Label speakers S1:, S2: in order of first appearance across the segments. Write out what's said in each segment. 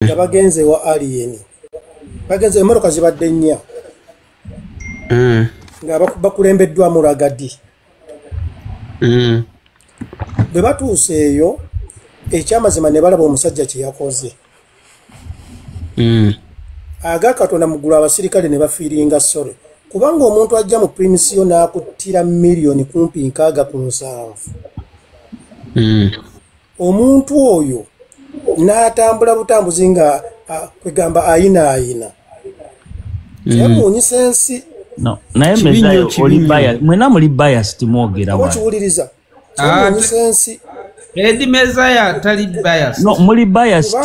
S1: Nga bagenze wa Alien, bagenze, emmotoka zibadde nnya nga bakulembeddwamu Ragga Dee. Bwe batuuse eyo, ekyamazima ne balaba omusajja kye yakoze. Aga Katonda muggulu, abasirikale ne bafiiringa sorry, kubanga omuntu ajja mu premises yo n'akuttira miliyoni kumpi 67, omuntu oyo n'atambula butambuzi nga kwegamba ayina ayina, kyewuunyisa ensi.
S2: No, naye
S3: Kibi nnyo,
S2: Mezayo,
S3: kibi
S2: oli
S3: nnyo.
S2: bias, mwena muli bias, timwogera
S1: Oba
S2: wano.
S1: okiwuliriza, kyewuunyisa ensi.
S4: Eddie Mezaya tali bias.
S2: No, muli bias.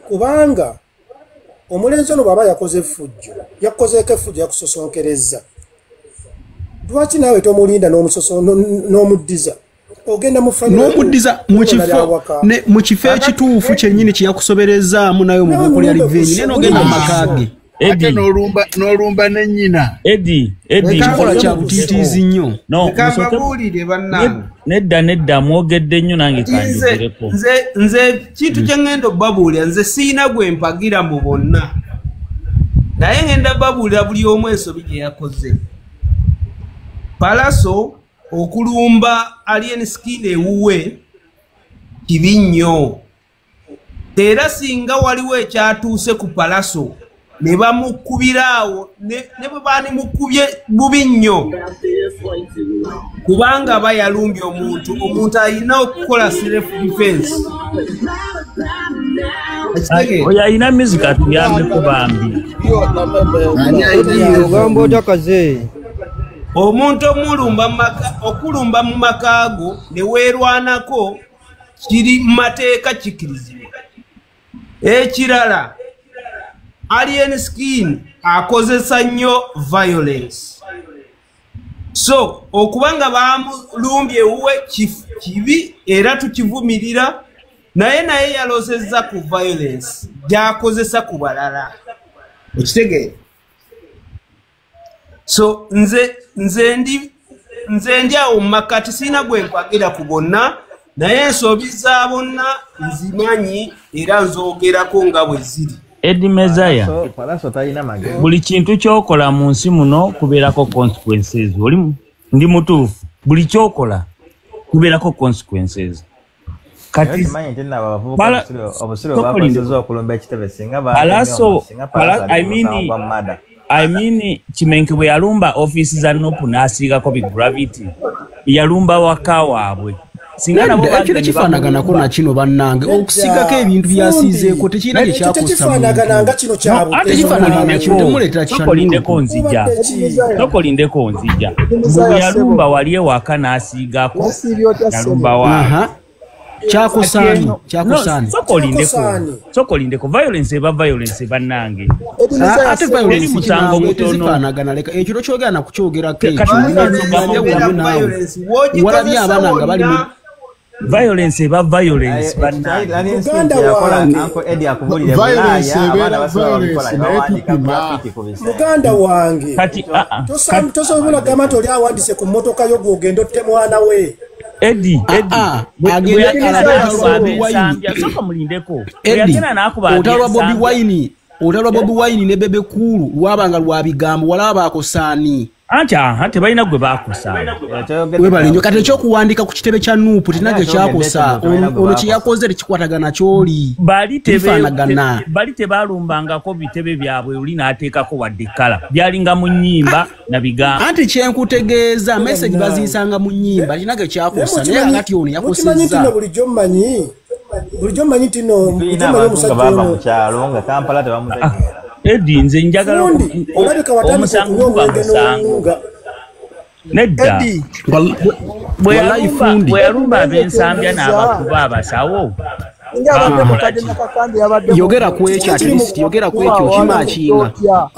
S1: Kubanga omulenzi ono bw'aba yakoze effujjo, yakukozeeko effujjo, yakusosonkereza, lwaki naawe tomulinda n'omuddiza? Ogenda mu family
S3: N'omuddiza mu
S1: n'olaba
S3: kifo
S1: awaka.
S3: Mu kifo ekituufu kyennyini kye yakusoberezaamu naye
S1: Nawe
S3: omubukolya
S1: mulumbe
S3: revenge, naye n'ogenda mu maka ge.
S5: Ate
S2: Eddie,
S5: n'olumba ne nnyina.
S2: Eddie, Eddie.
S3: Kikola kya butiitiizi nnyo.
S2: No,
S4: Leka
S2: musooke.
S4: mbabuulire, bannange.
S2: Nedda, nedda, mwogedde nnyo, nange
S4: Nze
S2: kanjogereko.
S4: nze kintu kye ŋŋenda obbabuulira, nze siina gwe mpagira mu bonna, naye ŋŋenda babuulira buli omu ensobi gye yakoze. Pallaso okulumba Alien Skin ewuwe kibi nnyo, era singa waliwo ekyatuuse ku Pallaso ne bamukubira awo, ne bwe baanimukubye bubi nnyo, kubanga aba yalumbye omuntu. Omuntu alina okukola self defense. Ekitegeera?
S2: Oyo alina music atuyambeko bambi.
S5: Ani alina?
S6: Ogamba otya, kaze?
S4: Omuntu omulumba mu maka, okulumba mu maka go ne weerwanako kiri mu mateeka, kikirizibwa. Ekirala, Alien Skin akozesa nnyo violence, so okuba nga bamulumbye ewuwe kibi era tukivumirira, naye yalosezza ku violence gy'akozesa ku balala. Okitegeera? So nze ndi awo mu makati, sirina gwe mpagira ku bonna, naye ensobi za bonna nzimanyi era nzoogerako nga bwe ziri.
S2: Eddie Mezaya,
S7: Pallaso talina magezi.
S2: Buli kintu kyokola mu nsi muno kubeerako consequences. Oli ndi mutuufu? Buli kyokola kubeerako consequences. Kati
S7: Kimanyi nti nno abo abavubuka obusiru
S2: Tokolinde.
S7: bakozesa okulumba ekitebe, singa
S2: Pallaso,
S7: singa Pallaso
S2: I
S7: ali
S2: mean,
S7: musango gwa murder.
S2: I mean, Kimenke bwe yalumba ofiisi za NUP n'asiigako bi graffiti, yalumba waka waabwe. Singa nabo
S3: Nedda, ekyo
S2: bagenda ne
S3: tekifaanaganako
S2: bamulumba.
S3: na kino, bannange. Okusigako ebintu byasiizeeko tekirina gye
S1: Ekyo
S3: kyakussa
S1: tekifaanagana
S3: muntu.
S1: nga kino kya
S2: No, ate
S1: butemu.
S3: Tekifaanagana nakyo,
S2: sokolindeko,
S3: temuleetera kya
S2: sokolindeko
S3: NUP.
S2: nzija.
S1: Obadde ki?
S2: Sokolindeko nzija. Mbu bwe yalumba wali ewaka n'asiigako,
S6: Wasiibye otya,
S2: yalumba
S6: ssebo?
S2: waabwe.
S3: Aha. Kyakosaani?
S2: No,
S3: Kyakosaani?
S2: sokolindeko.
S1: Kyakosaani.
S2: Sokolindeko, violence eba violence, bannange.
S3: Ah, ate
S2: Teri
S3: violence
S2: musango
S3: kinaawe
S2: mutono.
S3: tezifaanagana. Leka ekyo tokyogera nakukyogerako.
S2: Kati
S3: Ekyo
S2: mulina
S3: njawulamu
S4: Era
S3: naawe.
S4: violence
S3: Walabye
S4: w'ogikozesa
S3: abaana nga bali mu
S4: wonna.
S2: Violence eba violence, bannange.
S7: Alien Skin
S1: Muganda
S7: kyeyakola,
S1: wange.
S7: Uncle Eddie akubuulire,
S5: Violence
S7: Bulaaya abaana
S5: ebeera
S7: basobola babikola
S5: violence,
S7: ne
S5: naye
S7: bawandiika
S5: tupima.
S7: graffiti ku bisenge.
S1: Muganda wange,
S2: Kati
S1: tosobola gamba nti oli awandise ku mmotoka yo gwogenda otte mwana we.
S2: Eddie, Eddie,
S3: Ah,
S2: bwe
S3: agende
S2: bwe yagenda
S3: alabe
S2: n'akuba
S3: olutalo lwa Bobi Wine.
S2: ab'ensambya, sooka mulindeko. Bwe
S3: Eddie,
S2: yagenda n'akuba
S3: olutalo lwa Bobi
S2: ab'ensambya,
S3: Wine, olutalo lwa Bobi Wine ne Bebe Cool lwabanga lwa bigambo, walaba bakosaani?
S2: Anti aha, tebalina gwe bakosa.
S3: Webale nnyo. Kati ekyokuwandika ku kitebe kya NUP tinagyo kyakosa. Ono kye yakoze tekikwatagana kyoli.
S2: Bali
S3: Tebifaanagana.
S2: bali tebalumbangako bitebe byabwe oli n'ateekako wadde ekkala, byalinga mu nnyimba na bigambo.
S3: Anti kyenkutegeeza, message baziyisanga mu nnyimba, tinagyo kyakosa, naye kakati ono
S1: Mukimanyi nti
S3: yakosezza.
S1: no bulijjo mmanyi nti no bulijjo
S7: Tulina
S1: mmanyi
S7: abantu nga
S1: omusajja
S7: bava mu
S1: ono.
S7: kyalo nga Kampala tebamutegeera.
S2: Eddie, nze njagala
S1: Fundi, olabika watandika
S2: omusango
S1: okunywa
S2: guba
S1: omwenge
S2: musango.
S1: n'owunga.
S2: Nedda.
S6: Eddie,
S2: Bwe
S3: Wallahi,
S2: yalumba
S3: fundi.
S2: bwe yalumba ab'ensambya n'abakuba abasawo,
S6: nga abadde
S2: bamukola
S6: mukadde
S2: ki?
S6: Nakakande yabadde
S3: Yogera ku ekyo, at least yogera ku ekyo kimakinga.
S6: otya?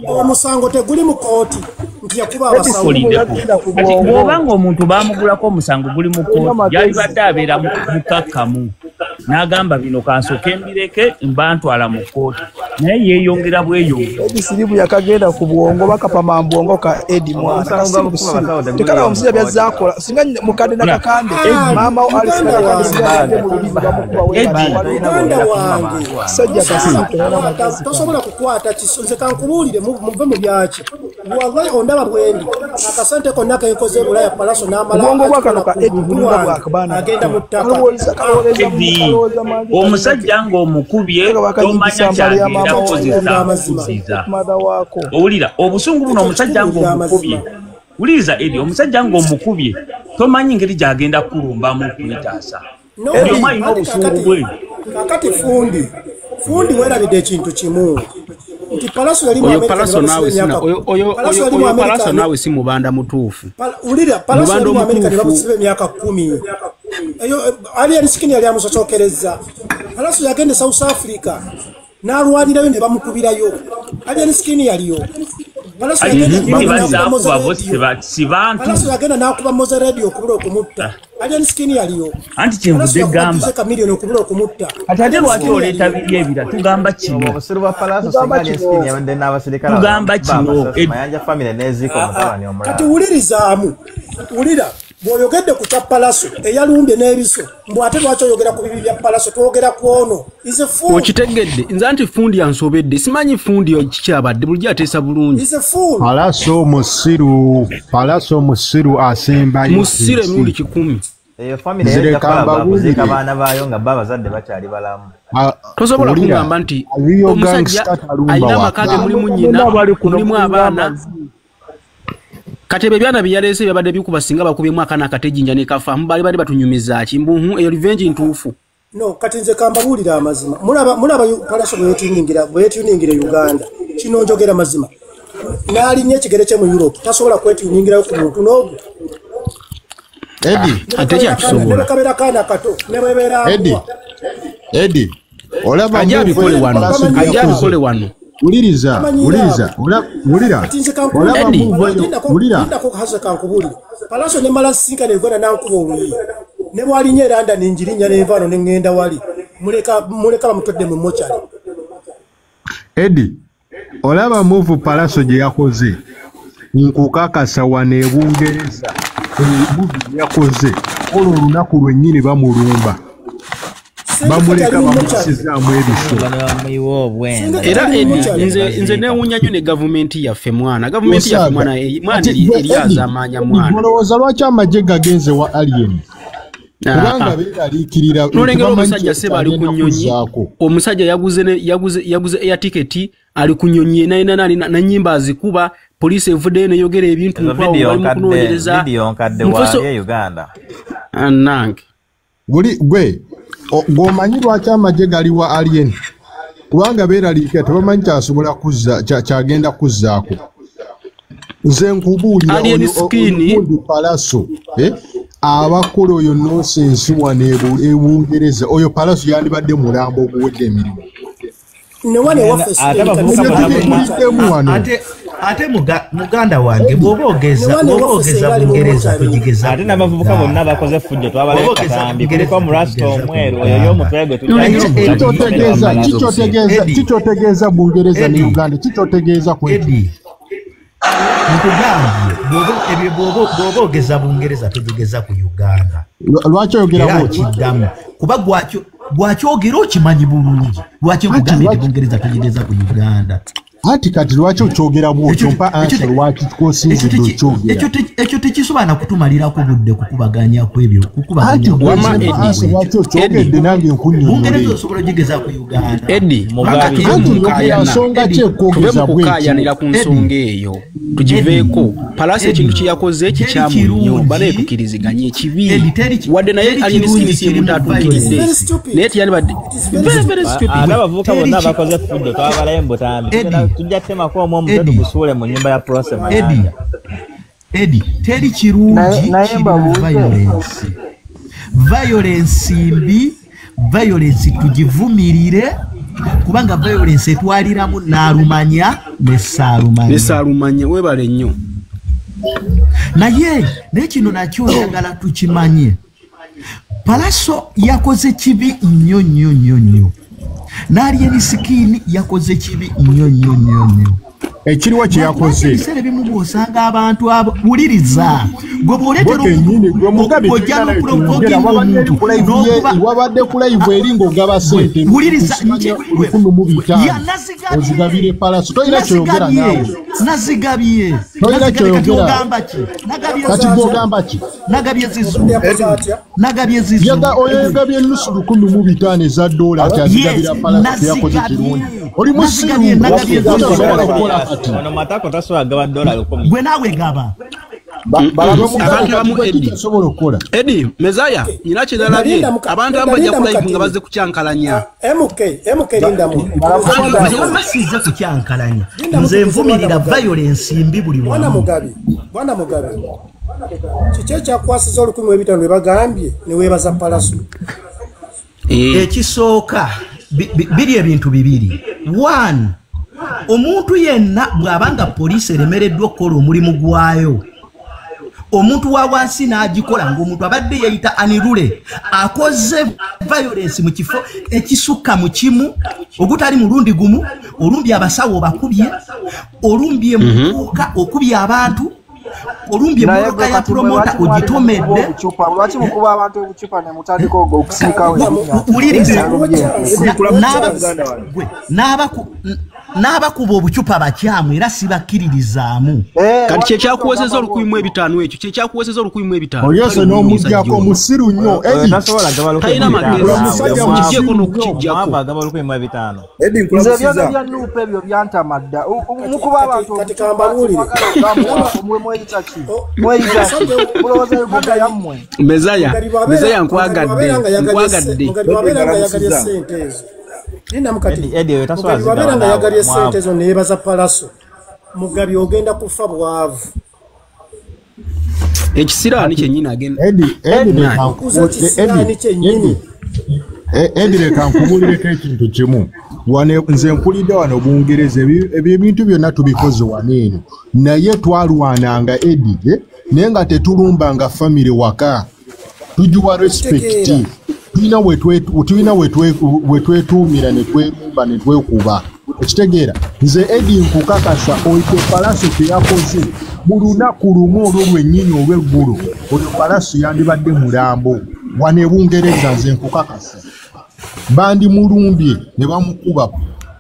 S1: Omusango teguli mu kooti nti yakuba abasawo.
S2: Olindeko.
S6: Yagenda ku
S2: Kati
S6: bwongo.
S2: bw'oba ng'omuntu baamugulako omusango guli mu kooti, yalibadde abeera mukakkamu. N'agamba bino kansooke mbireke mbantwala mu kkooti. Naye yeeyongera bweyongera.
S6: Edi siribu yakagenda ku bwongo bakapama mbwongo ka Edi mwana. Tekala omusajja byazaakola singa mukadde nakakande maama wo Alice nakakande singa yadde mu lulimi bamukuba
S1: Muganda wange
S6: sajja kasiru
S1: tosobola kukwata kiso nze kankubuulire muve mu byaki. Wallahi ondaba bwendi akasente konna kenkoze Bulaya Palaso n'amala
S6: obwongo bwakano ka Edi bulinga bwakabaana
S1: agenda mu ttaka.
S2: Omusajja ng'omukubye tomanya kyagenda kukozesa. Owulira obusungu buno omusajja ng'omukubye. Wuliriza Edi, omusajja ng'omukubye tomanyi ngeri gy'agenda kulumbamu okwetaasa. Buli omu alina obusungu bwe.
S1: Kakati fundi weerabidde ekintu kimu nti Palaso yali mu
S3: Oyo
S1: Amerika
S3: Palaso
S1: ne
S3: naawe
S1: bamusiba
S3: sina
S1: emyaka
S3: oyo
S1: Palaso yali mu
S3: oyo
S1: Amerika
S3: Palaso naawe si mubanda mutuufu.
S1: Wulira Palaso
S3: Mubanda
S1: yali mu Amerika ne
S3: omutuufu
S1: bamusiba emyaka 10. Eyo Alien Skin yali amusosookerezza. Palaso yagenda South Africa n'alwanirayo ne bamukubirayo. Alien Skin yaliyo. Palaso
S2: Alien
S1: yagenda
S2: Skin
S1: n'akuba Moze
S2: bazaakuba bo
S1: Radio.
S2: si bantu.
S1: Palaso yagenda n'akuba Moze Radio okubula okumutta. Alien Skin yaliyo.
S2: Anti
S1: Palaso
S2: kyenvudde
S1: yakuba
S2: gamba.
S1: Jose Chameleone okubula okumutta.
S2: Kati ate
S1: Alien
S2: lwaki
S1: Skin
S2: oleeta
S1: yaliyo.
S2: biri ebira tugamba kino.
S7: Obusiru bwa Palaso
S6: Tugamba
S7: singa Alien
S6: kino.
S7: Skin yabadde n'abasirikale
S2: Tugamba
S7: abamukuba
S2: kino.
S7: amasasi, Mayanja family n'eziika omutabani omulala.
S1: Kati wulirizaamu. Wulira bw'oyogedde ku kya Palaso eyalumbye n'ebiso mbu ate lwaki oyogera ku bibi bya Palaso twogera ku ono. Is a fool.
S3: Okitegedde nze anti fundi yansobedde simanyi fundi kikyabadde bulijjo ateesa bulungi.
S1: Is a fool.
S8: Palaso musiru, Palaso musiru asembayo
S3: Musiru emirundi 10.
S7: Eyo family ejja
S8: Nzireka
S7: kukola gwa kuziika
S8: mbabuulire.
S7: baana baayo nga bo abazadde bakyali balamu.
S3: Tosobola
S8: Wulira,
S3: kungamba nti
S8: real
S3: omusajja
S8: gangster talumba
S3: alina amaka ge
S8: waka.
S3: mulimu nnyina
S6: Bonna bali kuno
S3: mulimu
S6: mulinga
S3: abaana.
S6: amazzi.
S3: Kati ebyo ebyana bye yaleese byabadde bikuba singa bakubyemu akaana akatejjinja ne kafa baali badde batunyumiza ki mbu eyo revenge ntuufu.
S1: No, kati nze kambabuulire amazima. Mulaba Palaso bwe yetuningira Uganda. Kino njogera mazima. N'alinnya ekigere kye mu Europe tasobola kwetuningirayo ku muntu n'ogwo.
S8: Edi,
S3: Ate kyakisobola.
S1: Ne bwe kabeera kaana kato ne bwe beera
S8: Edi,
S1: mbwa.
S8: Edi, olaba
S3: Ajja
S8: move
S3: abikole
S8: eyo
S3: wano.
S8: Palaso gye
S3: Ajja
S8: yakoze.
S3: abikole wano.
S8: Wuliriza,
S1: Amanyiira
S8: wuliriza,
S1: abo.
S8: wulira.
S1: Kati nze
S8: Olaba
S3: Edi.
S8: move eyo, wulira.
S1: Lindako Haza kankubuulire. Palaso ne mala sisinkana Uganda n'ankuba oluyi. Ne bw'alinnya e London ngirinnya n'envaano ne ŋŋenda wali. Muleka bamutodde mu mochari.
S8: Edi, olaba move Palaso gye yakoze. Nkukakasa wano e Bungereza. Move gye yakoze. Olwo olunaku lwennyini bamulumba. Bamuleka bamussizaamu ebiso.
S7: Bano bamuyiwa obwenda.
S3: Era Edi nze neewuunya nnyo ne gavumenti yaffe mwana. Gavumenti yaffe mwana mwana eryazaamaanya mwana.
S8: Olowooza lwaki amagye gagenze wa Alien? Kubanga beeraliikirira
S3: Nolengera
S8: tebamanyi
S3: omusajja seba ali ku
S8: kyagenda
S3: nnyonyi.
S8: kuzzaako.
S3: Omusajja yaguze air ticket ali ku nnyonyi na nnyimba azikuba poliisi evuddeyo neyogera ebintu
S7: Ezo
S3: nkwawo
S7: video
S3: bali mu
S7: nkadde,
S3: kunoonyereza.
S7: video nkadde waali e Uganda.
S3: Annange.
S8: Buli gwe gw'omanyi lwaki amagye gali wa Alien? Kubanga beeraliikirira tebamanyi kyasobola kuzza kyagenda kuzzaako. Nze nkubuulira
S3: Alien Skin.
S8: gundi Palaso, abakola oyo nonsense wano e Bungereza, oyo Palaso yandibadde mulambo oguwedde emirimu.
S1: Ne wano ewaffe
S7: Ate abavubuka
S1: Sirika
S7: bonna
S1: ne
S8: Tuliddemu wano.
S9: Ate muganda wange bw'oba ogeza Bungereza togigeza
S7: Ate n'abavubuka bonna bakoze effujjo twabalayo
S9: Bw'oba ogeza
S7: katambi.
S9: Bungereza
S7: Kuliko omurasita
S9: togigeza
S7: omweru oyo y'omutwe gwe
S8: Kikyotegeeza
S9: Eddie.
S8: kikyotegeeza Bungereza ne
S9: Eddie.
S8: Uganda kikyotegeeza ku
S9: Eddie, nkugambye ebyo bw'oba ogeza Bungereza togigeza ku Uganda.
S8: Lwaki oyogera
S9: Era
S8: bw'otyo?
S9: nkiddamu kuba gwakyogera okimanyi bulungi. Lwaki nkugambye nti Bungereza togigeza ku Uganda?
S8: Anti kati lwaki okyogera bw'otyo? Mpa answer lwaki kwosinzidde okyogera.
S9: Ekyo tekisobola na kutumalirako budde kukubaganya kwebyo, kukubaganya
S8: Anti
S9: kwebyo.
S3: Wamma
S8: gwe mpa answer lwaki okyogedde nange nkunnyonnyole.
S9: Bungereza osobola ogigeza ku Uganda.
S3: Edi,
S7: Mugabe.
S3: tuve
S8: Anti
S3: mu
S8: yogera
S3: nkaayana.
S8: nsonga ki
S3: Tuve
S8: ekwogeza
S3: mu
S8: bw'etyo?
S3: kukaayanira ku nsonga eyo. Tugiveeko. Palaso ekintu kye yakoze kikyamu nnyo. Banaye tukkiriziganye ekibi. Wadde naye Alien Skin si ye muntu atuukiridde.
S1: Very stupid.
S3: Naye teyandibadde very very stupid.
S7: Ate abavubuka bonna bakoze effujjo twabalayo mu butambi. Tujja kutemako omwo omutwe tugusuule mu nnyumba ya Prose Mayanja.
S9: Eddie, teri kirungi
S6: Naye
S9: kiri mu
S6: mbabuuze.
S9: violence. Violence mbi, violence tugivumirire kubanga violence etwaliramu n'alumanya ne saalumanya.
S3: Ne saalumanya weebale nnyo.
S9: Naye kino nakyo njagala tukimanye. Palaso yakoze kibi nnyo nnyo nnyo nnyo. N'Alien Skin yakoze kibi nnyo nnyo nnyo nnyo.
S8: Ekiriwo kye yakoze.
S9: Ebiseera ebimu bw'osanga abantu abo wuliriza gwe bw'oleetera
S8: wabadde ku live eri ng'ogaba ssente
S9: wuliriza
S8: 15,000 ozigabire Palaso tolina ky'oyogera naawe.
S9: Nazigabye.
S8: Tolina ky'oyogera. Kati gw'ogamba ki?
S9: Nagabye zizo. Nagabye zizo.
S8: Oyo yagabye $15,000 eza dola ati azigabira Palaso teyakoze kirungi. Oli musiru.
S7: Ono matako tasobola gaba $1,000.
S9: Gwe naawe gaba.
S3: Abantu abamu Eddie Eddie Mezaya nyina kyendalabye abantu abamu bajja ku live nga bazze kukyankalanya.
S1: MK lindamu.
S9: Nze siza kukyankalanya. Nze nvumirira violence mbi buli wamu.
S1: Bwana Mugabe. Kiki ekyakwasiza 15,000 ne bagambye ne weebaza Palaso?
S9: Ekisooka biri ebintu bibiri. One, omuntu yenna bw'abanga poliisi eremereddwa okukola omulimu gwayo, omuntu wa wansi n'agikola ng'omuntu abadde yeeyita anirule akoze violence mu kifo ekisukka mu kimu ogutali mulundi gumu, olumbye abasawo obakubye, olumbye mukuuka okubye abantu, olumbye emmotoka ya promota ogitomedde.
S6: Lwaki mukuba abantu obucupa ne mutandika okusiikawo?
S9: Wuliriza, n'abakuba obucupa bakyamu era sibakkiririzaamu.
S3: Kati kyekyakuweeseza 15,000 ekyo kyekyakuweeseza 15,000.
S8: Olyose n'omuggyako musiru nnyo.
S3: Talina magezi okuggyeko n'okukiggyako.
S6: Nze byonna bya Nuupu ebyo byantama dda. Mukuba abantu obucupa mweyita ki? Mweyita ki? Mulowooza Uganda yammwe?
S3: Mezaya nkwagadde.
S1: Mugabi wabeera nga yagalye ssente ezo. Linda mukati. Mugabi wabeera nga yagalye ssente ezo ne yeebaza Palaso. Mugabi ogenda kufa bwavu.
S3: Ekisiraani kyennyini agenda.
S8: Eddie leka nkubuulireko ekintu kimu. Wano nze mpulidde wano Bungereza ebyo ebintu byonna tubikoze wano eno, naye twalwananga Eddie naye nga tetulumbanga famire waka, tugiwa respect, tulina wetwetuumira ne twerumba ne twekuba. Okitegeera? Nze Eddie nkukakasa oyo Palaso kye yakoze mu lunaku lumu olwo lwennyini olw'eggulo, oyo Palaso yandibadde mulambo wano e Bungereza. Nze nkukakasa bandimulumbye ne bamukuba.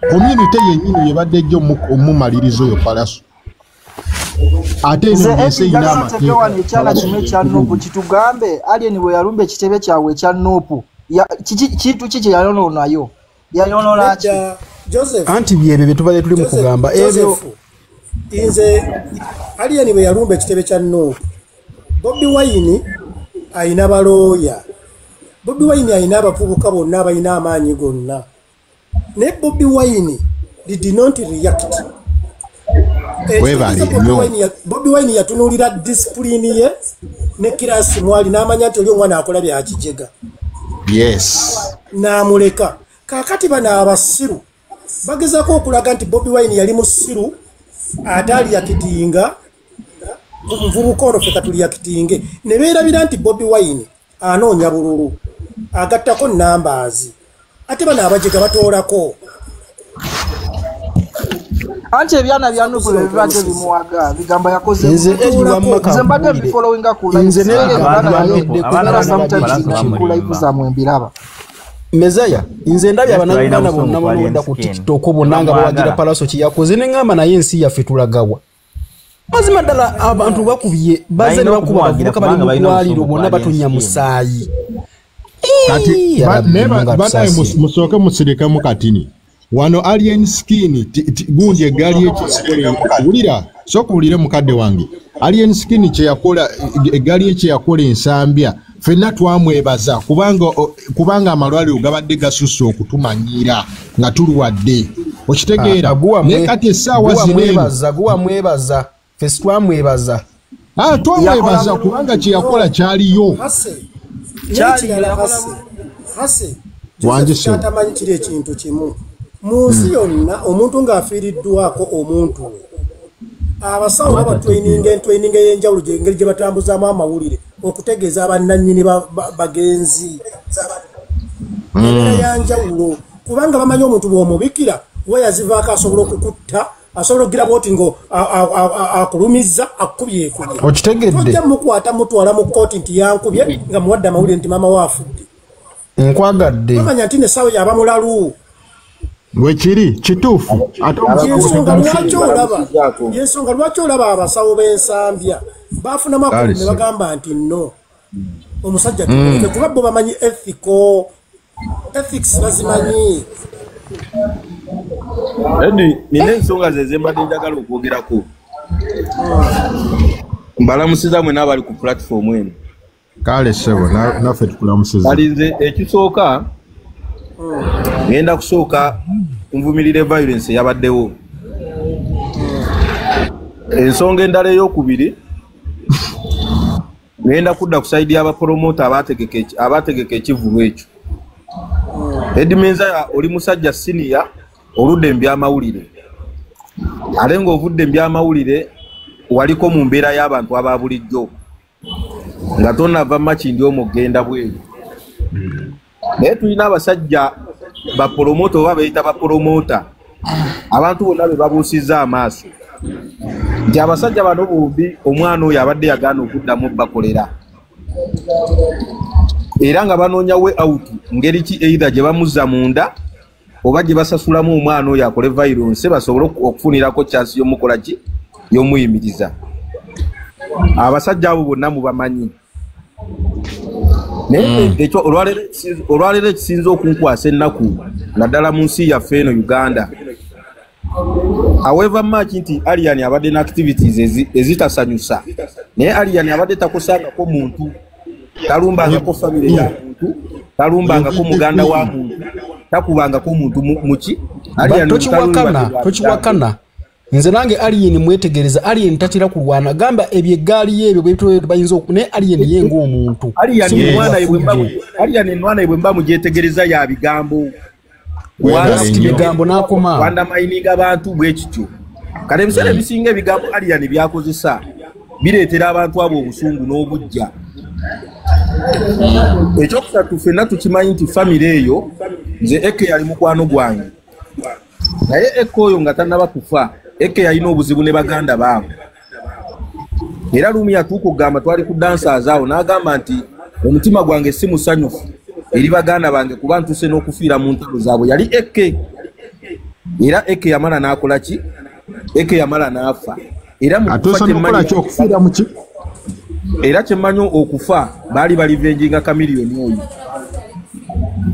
S8: Community yennyini yebadde ejja omumaliriza oyo Palaso. Ate eno ensi erina amateeka.
S6: Ekyana kimu ekya Nuupu kitugambe Alien bwe yalumba ekitebe kyabwe ekya Nuupu kintu ki kye yayonoonayo? Yayonoona ki?
S3: Anti byebyo bye tubadde tuli mu kugamba ebyo.
S1: Nze Alien bwe yalumba ekitebe kya Nuupu, Bobi Wine ayina balooya, Bobi Wine ayina abavubuka bonna abalina amaanyi gonna, naye Bobi Wine did not react. Bobi Wine yatunuulira disipulini ye ne kirasi mwali n'amanya nti oli omwana akola byakijega.
S8: Yes.
S1: N'amuleka. Kaakati bano abasiru bagezaako okulaga nti Bobi Wine yali musiru ate aliyakitinga omuvubuka ono ffe katuliyakitinge, ne beerabira nti Bobi Wine anoonya bululu agattako nambaazi, ate bano abajega batoolako.
S6: Anti ebyana bya Nuupu bibadde bimuwaga bigamba yakoze.
S3: Nze
S6: nze mbadde mbifollowinga ku live ku live zammwe mbiraba.
S3: Mezaya nze ndabye abannayuganda bonna balonda ku TikTok bonna nga bawagira Palaso kye yakoze ne ŋŋamba naye ensi yaffe tulagawa. Mazima ddala abantu bakubye bazze ne bakuba abavubuka bali mu ddwaliro bonna batonya musaayi.
S8: Kati banaye musooke musirikemu katini. Wano Alien Skin gundi eggaali ye wulira, sooka owulire mukadde wange. Alien Skin kye yakola eggaali ye kye yakola ensambya ffenna twamwebaza kubanga amalwaliro gabadde gasusse okutumanyira nga tulwadde. Okitegeera? Naye kati essaawa zino eno
S3: guwamwebaza ffe twamwebaza.
S8: Twamwebaza kubanga kye yakola kyaliyo.
S1: Hase kyatamanyi kiri ekintu kimu mu nsi yonna, omuntu ng'afiiriddwako omuntu we, abasawo baba training ey'enjawulo engeri gye batambuzaamu amawulire okutegeeza abannannyini bagenzi. Embeera ya njawulo kubanga bamanyi omuntu bw'omubikira we yazivaako asobola okukutta, asobola okugira bwoti ngo akulumizza akukubye ekubye.
S3: Okitegedde.
S1: Tojja mukwata mutwala mu kkooti nti yankubye nga muwadde amawulire nti maama we afudde.
S3: Nkwagadde.
S1: Bamanya nti n'essaawa yaba mulalu.
S8: Wekiri kituufu. Ate
S1: yensonga lwaki olaba abasawo b'ensambya bafunamu akalulu ne bagamba nti nno omusajja tumuleke kuba bo bamanyi ethics bazimanyi.
S10: Edi nina ensonga ze zembadde njagala okwogerako. Mbalamusiza mwenna abali ku platform eno.
S8: Kale ssebo naffe tukulamusiza.
S10: Alinze ekisooka ngenda kusooka nvumirire violence eyabaddewo. Ensonga endala ey'okubiri ngenda kudda ku side y'abapromota abategeka ekivvulu ekyo. Eddie Mezaya oli musajja senior oludde mu byamawulire, ate ng'ovudde mu byamawulire waliko mu mbeera y'abantu aba bulijjo nga tonnava Makindye omwo ogenda bweru. Naye tulina abasajja bapromota oba beeyita bapromota, abantu bonna be babuusizza amaaso nti abasajja bano bombi omwana oyo abadde yagaana okuddamu bakolera, era nga banoonya way out ngeri ki either gye bamuzza munda oba gye basasulamu omwana oyo akole violence basobole okufunirako chance y'omukola ki y'omuyimiriza. Abasajja abo bonna mubamanyi. Naye ekyo olwaleero ekisinza okunkwasa ennaku naddala mu nsi yaffe eno Uganda, however much nti Alien abadde ne activities ezitasanyusa, naye Alien abadde takosangako muntu, talumbangako famire ya muntu, talumbangako muganda wa muntu, takubangako muntu muki.
S3: Tokiwakana. Nze nange Alien mwetegereza, Alien tatera kulwana, gamba ebyeggaali ebyo bwe bayinza naye Alien ye ng'omuntu.
S10: Alien enwana bwe mba mugyetegereza ya bigambo.
S3: Bigambo n'akoma.
S10: Wandamayininga abantu bwe kityo. Kale ebiseera ebisinga ebigambo Alien byakozesa bireetera abantu abo obusungu n'obuggya. Ekyokusatu ffenna tukimanyi nti famire eyo nze Eke yali mukwano gwange, naye Eke oyo nga tannaba kufa, Eke yalina obuzibu ne baganda baabwe. Era lumu yatuuka okugamba, twali ku dancers awo, n'agamba nti omutima gwange si musanyufu eri baganda bange kuba ntuuse n'okufiira mu ntalo zaabwe. Yali Eke, era Eke yamala n'akola ki? Eke yamala n'afa. Era mu kufa era kyemmanyi okufa baali balivenjinga Chameleone oyo.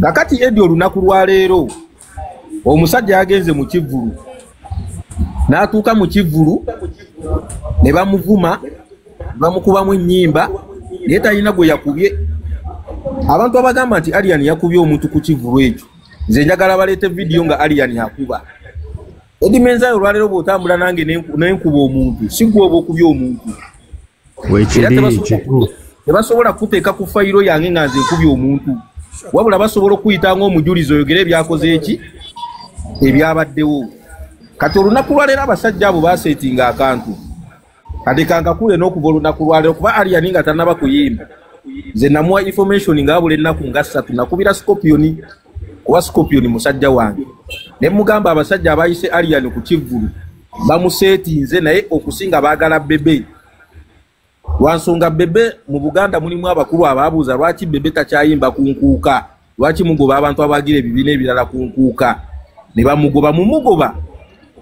S10: Kakati Eddie olunaku lwaleero omusajja yagenze mu kivvulu, n'atuuka mu kivvulu ne bamuvuma, bamukubamu ennyimba, naye talina gwe yakubye. Abantu abagamba nti Alien yakubye omuntu ku kivvulu ekyo, nze njagala baleete vidiyo nga Alien akuba. Eddie Mezaya olwaleero bw'otambula nange nenkuba omuntu, si ggwe oba okubye omuntu. Tebasobola kuteeka ku fayiro yange nga nze nkubye omuntu, wabula basobola okuyita ng'omujulizi oyogere ebyakoze eki ebyabaddewo. Kati olunaku lwaleero abasajja abo baseetinga akantu, kati kankakule n'okuva olunaku lwaleero kuba Alien nga tannaba kuyimba. Nze namuwa information nga wabula ennaku nga 3 nakubira Scorpion, kuba Scorpion musajja wange, ne mugamba abasajja abayise Alien ku kivvulu bamuseetinze, naye okusinga baagala Bebe. Lwansonga Bebe mu Buganda mulimu abakulu ababuuza lwaki Bebe takyayimba ku nkuuka, lwaki mugoba abantu abagira ebibiina ebirala ku nkuuka, ne bamugoba. Mumugoba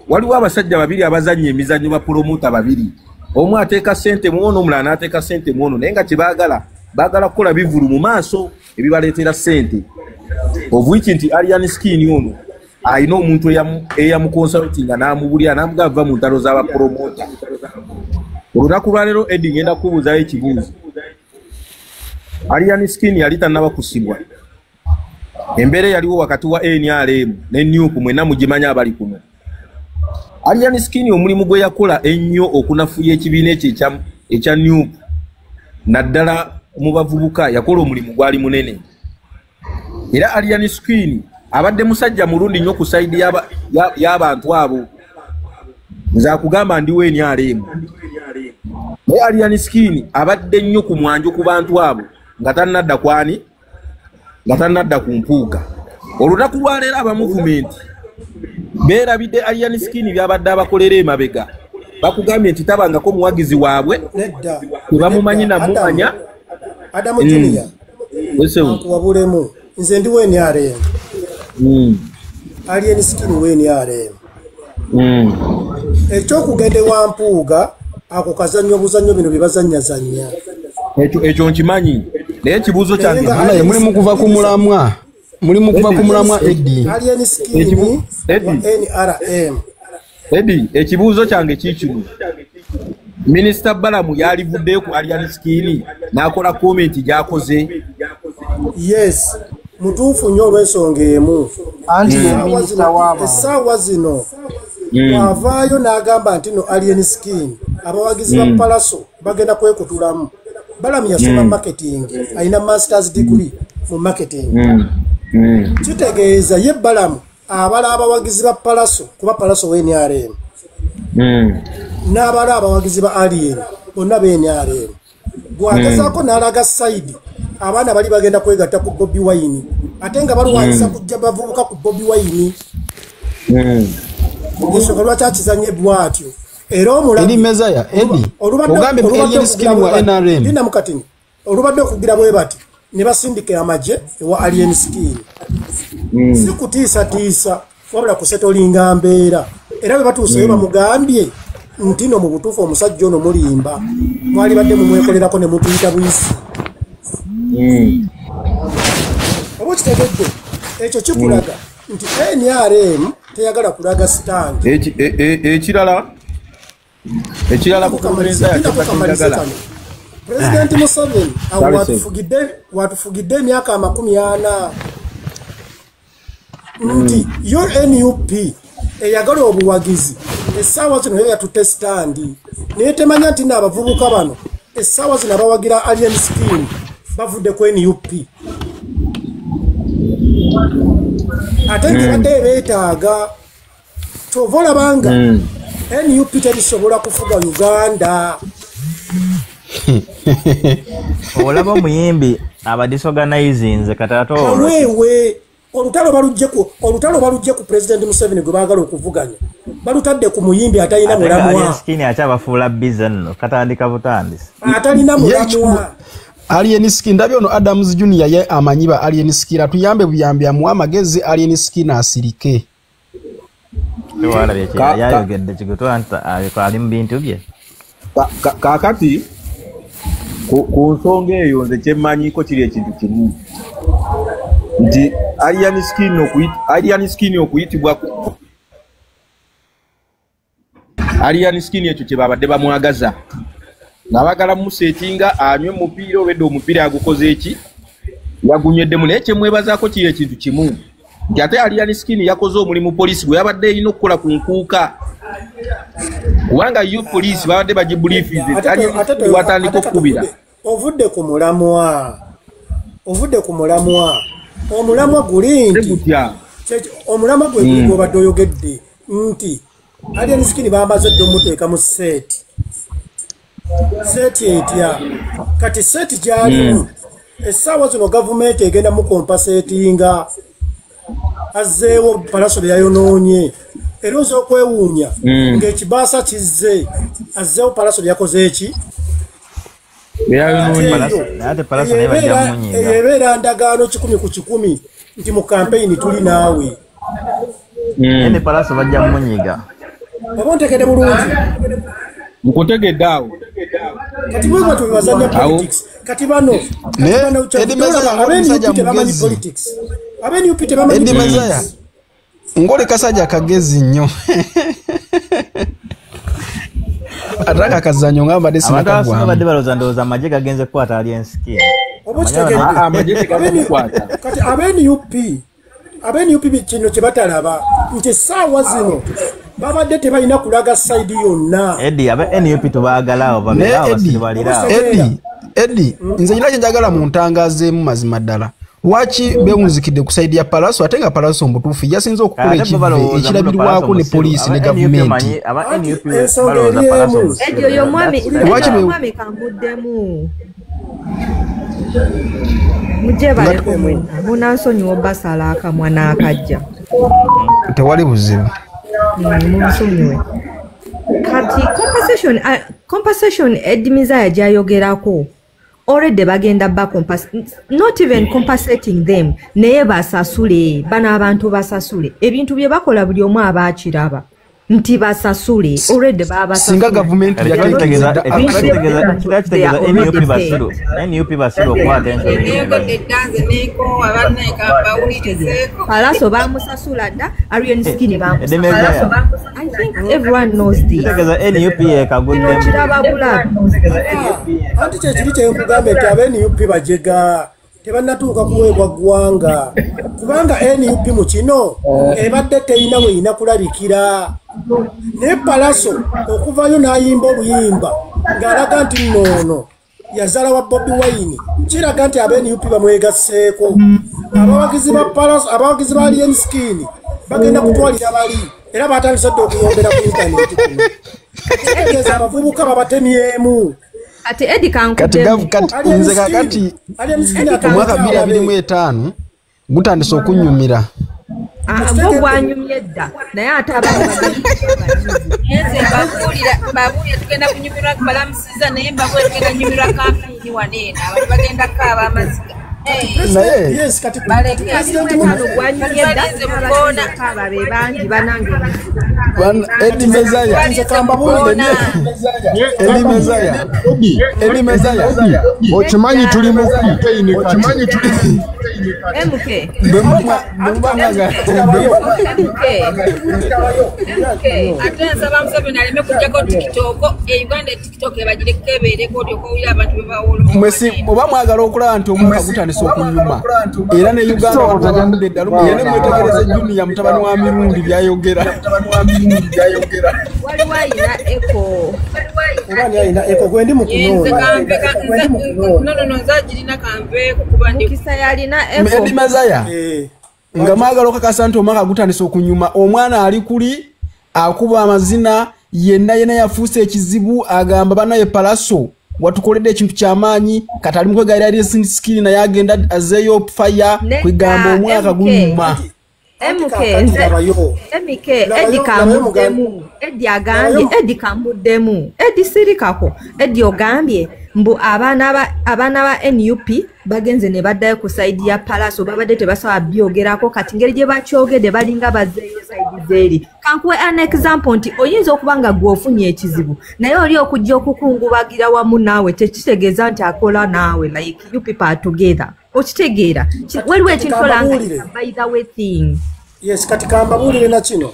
S10: waliwo abasajja babiri abazannya emizannyo, bapromota babiri, omu ateeka ssente mu ono, omulala n'ateeka ssente mu ono, naye nga kye baagala baagala kukola bivvulu mu maaso ebibaleetera ssente. Of which nti Alien Skin ono alina omuntu eyamukonsultinga n'amubulira n'amugamba va mu ntalo z'abapromota. Olunaku lwaleero Eddie ngenda kubuuzayo ekibuuzo. Alien Skin yali tannaba kusibwa, embeera eyaliwo wakati wa NRM ne NUP mwenna mugimanyi abali kuno. Alien Skin omulimu gwe yakola ennyo okunafuya ekibiina ekyo ekya NUP naddala mu bavubuka, yakola omulimu gwali munene. Era Alien Skin abadde musajja mulundi nnyo ku sayidi y'abantu abo. Nze akugamba ndiwo NRM, Naye Alien Skin abadde nnyo ku mwanjo ku bantu abo nga tannadda kwani, nga tannadda ku Mpuuga. Olunaku lwaleero aba movement beerabidde Alien Skin byabadde abakolera emabega. Bakugambye nti tabangako muwagizi waabwe, tebamumanyi namumanya.
S1: Adamu Junior, wabulemu nze ndi wa NRM. Alien Skin wa NRM. Ekyokugenda ewa Mpuuga ako kazannyo buzannyo bino bye bazannyazannya.
S10: Ekyo nkimanyi, naye ekibuuzo kyange
S3: mulimu kuva ku mulamwa. Mulimu kuva ku mulamwa Eddie.
S1: Alien Skin wa NRM.
S10: Eddie, ekibuuzo kyange kikino. Minisita Balamu yalivuddeyo ku Alien Skin n'akola komenti gy'akoze.
S1: Yes, mutuufu nnyo olw'ensonga emu.
S6: Anti ye minisita w'abantu.
S1: Essaawa zino bw'avaayo n'agamba nti no Alien Skin abawagizi ba Palaso bagenda kwekutulamu. Balamu yasoma marketing, alina masters degree mu marketing. Kitegeeza ye Balamu abala abawagizi ba Palaso kuba Palaso wa NRM. N'abala abawagizi ba Alien bonna ba NRM. Bw'agezaako n'alaga side abaana bali bagenda kwegatta ku Bobi Wine ate nga balwanyisa kujja bavubuka ku Bobi Wine. Ensonga lwaki akizanye bw'atyo? Era omulabi
S3: Mezaya, Eddie, ogambye Alien Skin wa NRM.
S1: Linda mukatini. Olubadde okugira bwe bati ne basindika amagye ewa Alien Skin. Si kutiisatiisa wabula kusetolinga mbeera. Era bwe batuuseyo bamugambye nti no mu butuufu omusajja ono mulimba, mwalibadde mumwekolerako ne mutuyita buyisi. Oba okitegedde? Ekyo kikulaga nti NRM teyagala kulaga stand.
S10: Ekirala kukamaliza.
S1: President Museveni watufugidde emyaka 40 nti yo NUP eyagala obuwagizi essaawa zino yo yatutte stand, naye temanya nti n'abavubuka bano essaawa zino abawagira Alien Skin bavudde ku NUP. Ate nti badde beetaaga kyova olabanga NUP terisobola kufuga Uganda.
S7: Olaba omuyimbi abadisorganizinze katato
S1: wewe olutalo balujje ku President Museveni gwe baagala okuvuganya balutadde ku muyimbi atalina mulamwa.
S7: Alien Skin akyabafuula busy nno katandika butandisi
S1: atalina mulamwa.
S3: Alien Skin ndabye ono Adams Junior ye amanyi ba Alien Skin atuyambe buyambi amuwa amagezi Alien Skin asirike.
S7: Tewalabye yayogedde kiguto nti ali mu bintu bye.
S10: Kaakati ku nsonga eyo nze kyemmanyiko kiri ekintu kimu nti Alien Skin okuyitibwa Alien Skin ekyo kye babadde bamwagaza nga baagala museetinga anywe mupiira obedde omupiira agukoze eki yagunyweddemu. Naye kyemwebazaako kiri ekintu kimu nti ate Alien Skin yakoze omulimu poliisi gwe yabadde erina okukola ku nkuuka, kubanga yo poliisi babadde bagibriefinze watandika okukubira.
S1: Ovudde ku mulamwa, omulamwa guli nti omulamwa gwe guli gw'obadde oyogedde nti Alien Skin bamaze dda omuteeka mu seeti. Seeti etya? Kati seeti gy'alimu essaawa zino gavumenti egenda mukompaseetinga azzeewo Palaso bye yayonoonye. Era oza okwewuunya ng'ekibaasa kizze azzeewo Palaso bye yakoze eki? Ebeera ndagaano 100 ku 100 nti mu kampeyini tuli naawe.
S7: Ene Palaso bajja munyiga.
S1: Oba ontegedde bulungi?
S10: Nkutegedde awo.
S1: Kati bwe batyo bazannya politics. Kati bano abe NUP tebamanyi politics. Abe NUP tebamanyi politics.
S3: Ngoli kasajja kagezi nnyo. Ataka kazanyo ngamba desi
S7: nakagwa. Abantu badde balowooza ndowooza amagye gagenze kukwata Alien Skin.
S1: Oba okitegedde?
S10: Amagye kukwata.
S1: Kati abe NUP kino kye batalaba nti essaawa zino babadde tebalina kulaga side yonna.
S7: Eddie, abe NUP tubaagala awo babeera awo basiribalira awo.
S3: Eddie, nze nyina kye njagala muntangazeemu mazima ddala. Waki bewunzikidde ku side ya Palaso, ate nga Palaso mbutuufu yasinze okukola ekive ekirabirwako ne poliisi ne gavumenti.
S11: Eddie oyo mwami kambuddemu. Mujje baleko mwenna munansonyiwa obasala akamwa n'akajja.
S3: Tewali buzibu.
S11: Munsonyiwe. Kati compensation Eddie Mizaya gy'ayogerako already bagenda ba not even compensating them, naye basasule bano abantu basasule ebintu bye bakola buli omu aba akiraba nti basasule already babasasule.
S3: Singa gavumenti yategeeza
S7: NUP basiru okuwa attention.
S11: Palaso bamusasula dda, Alien Skin bamusasula. I think everyone knows this.
S7: Kitegeeza NUP ekaguddemu.
S11: Kiraba bulabi.
S1: Anti kyekiri kyenkugambye nti aba NUP bajega tebannatuuka kuweebwa ggwanga, kubanga NUP mu kino ebadde teyina weyina kulabikira. Naye Palaso okuvayo n'ayimba oluyimba ng'alaga nti nnoono yazaala wa Bobi Wine, kiraga nti aba NUP bamwegasseeko. Abawagizi ba Palaso, abawagizi ba Alien Skin bagenda kutwalira bali, era batandise dda okuyombera ku intaneti kuno. Kitegeeza abavubuka babatemyemu.
S11: Ati Eddie kankuddemu.
S3: Kati nze kakati omwaka 2025 gutandise okunyumira.
S11: Gwo gwanyumye dda naye ate abantu
S12: nze mbabuulira tugenda kunyumirwa balamusiza, naye mbabuulira tugenda kunyumirwa kampeyini wano eno abantu bagenda kukaaba amaziga.
S3: Naye
S11: gwanyumye dda kaaba be bangi banange.
S3: Eddie Mezaya, Eddie Mezaya, Eddie Mezaya,
S8: okimanyi tuli mu campaign, okimanyi tuli
S11: MK.
S12: Ate nsaba Museveni aleme kuggyako TikTok, e Uganda TikTok ebagireko ebeereko olyoke owulire abantu bwe bawoloma.
S3: Mwesi oba mwagala okulaba nti omwaka gutandise okunyuma, era ne Uganda watagambidde eddalu, era ne mwetegereze Junior mutabani wa Mirundi by'ayogera.
S11: Waliwo ayina echo.
S1: Oba ani ayina echo gwe ndi mu kunoonya.
S12: No, nze agirina kanveeko kuba ndi
S11: Mukisa yalina echo.
S3: Eddie Mezaya, nga mwagala okakasa nti omwaka gutandise okunyuma, omwana ali kuli akuba amazina yenna yenna yafuuse ekizibu, agamba bannaye Palaso watukoledde ekintu kyamaanyi, kati ali mu kwegayirira Alien Skin naye agenda azzeeyo fire kwegamba omwaka gunyuma.
S11: MK, Eddie kambuddemu. Eddie agambye, Eddie kambuddemu. Eddie sirikako. Eddie ogambye mbu abaana ba NUP bagenze ne baddayo ku side ya Palaso, babadde tebasobola byogerako, kati ngeri gye bakyogedde balinga bazzeeyo side zeeri. Kankuwe an example nti oyinza okuba nga gwe ofunye ekizibu naye oli okujja okukungubagira wamu naawe tekitegeeza nti akola naawe, like you people are together. Okitegeera waliwo ekintu olanga by the way thing.
S1: Yes, kati kambabuulire na kino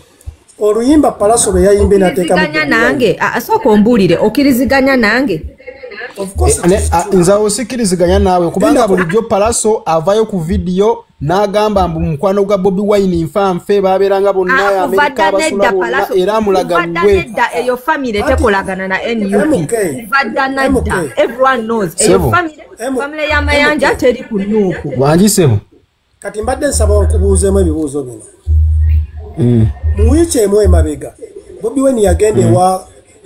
S1: oluyimba Palaso lwe yayimbye n'ateekamu
S11: nange. Asooka ombuulire, okkiriziganya nange?
S3: Nze awo sikkiriziganya naawe, kubanga bulijjo Palaso avayo ku vidiyo n'agamba mbu mukwano gwa Bobi Wine nfanfe babeeranga bonna Amerika abasula bonna, era amulaga gwe.
S11: Eyo family tekolagana na NUP. Kuva dda nadda, everyone knows eyo family ya Mayanja teri ku Nuuku.
S3: Wangi ssebo.
S1: Kati mbadde nsaba nkubuuzeemu ebibuuzo bino. Mu wiiki emu emabega Bobi Wine yagenda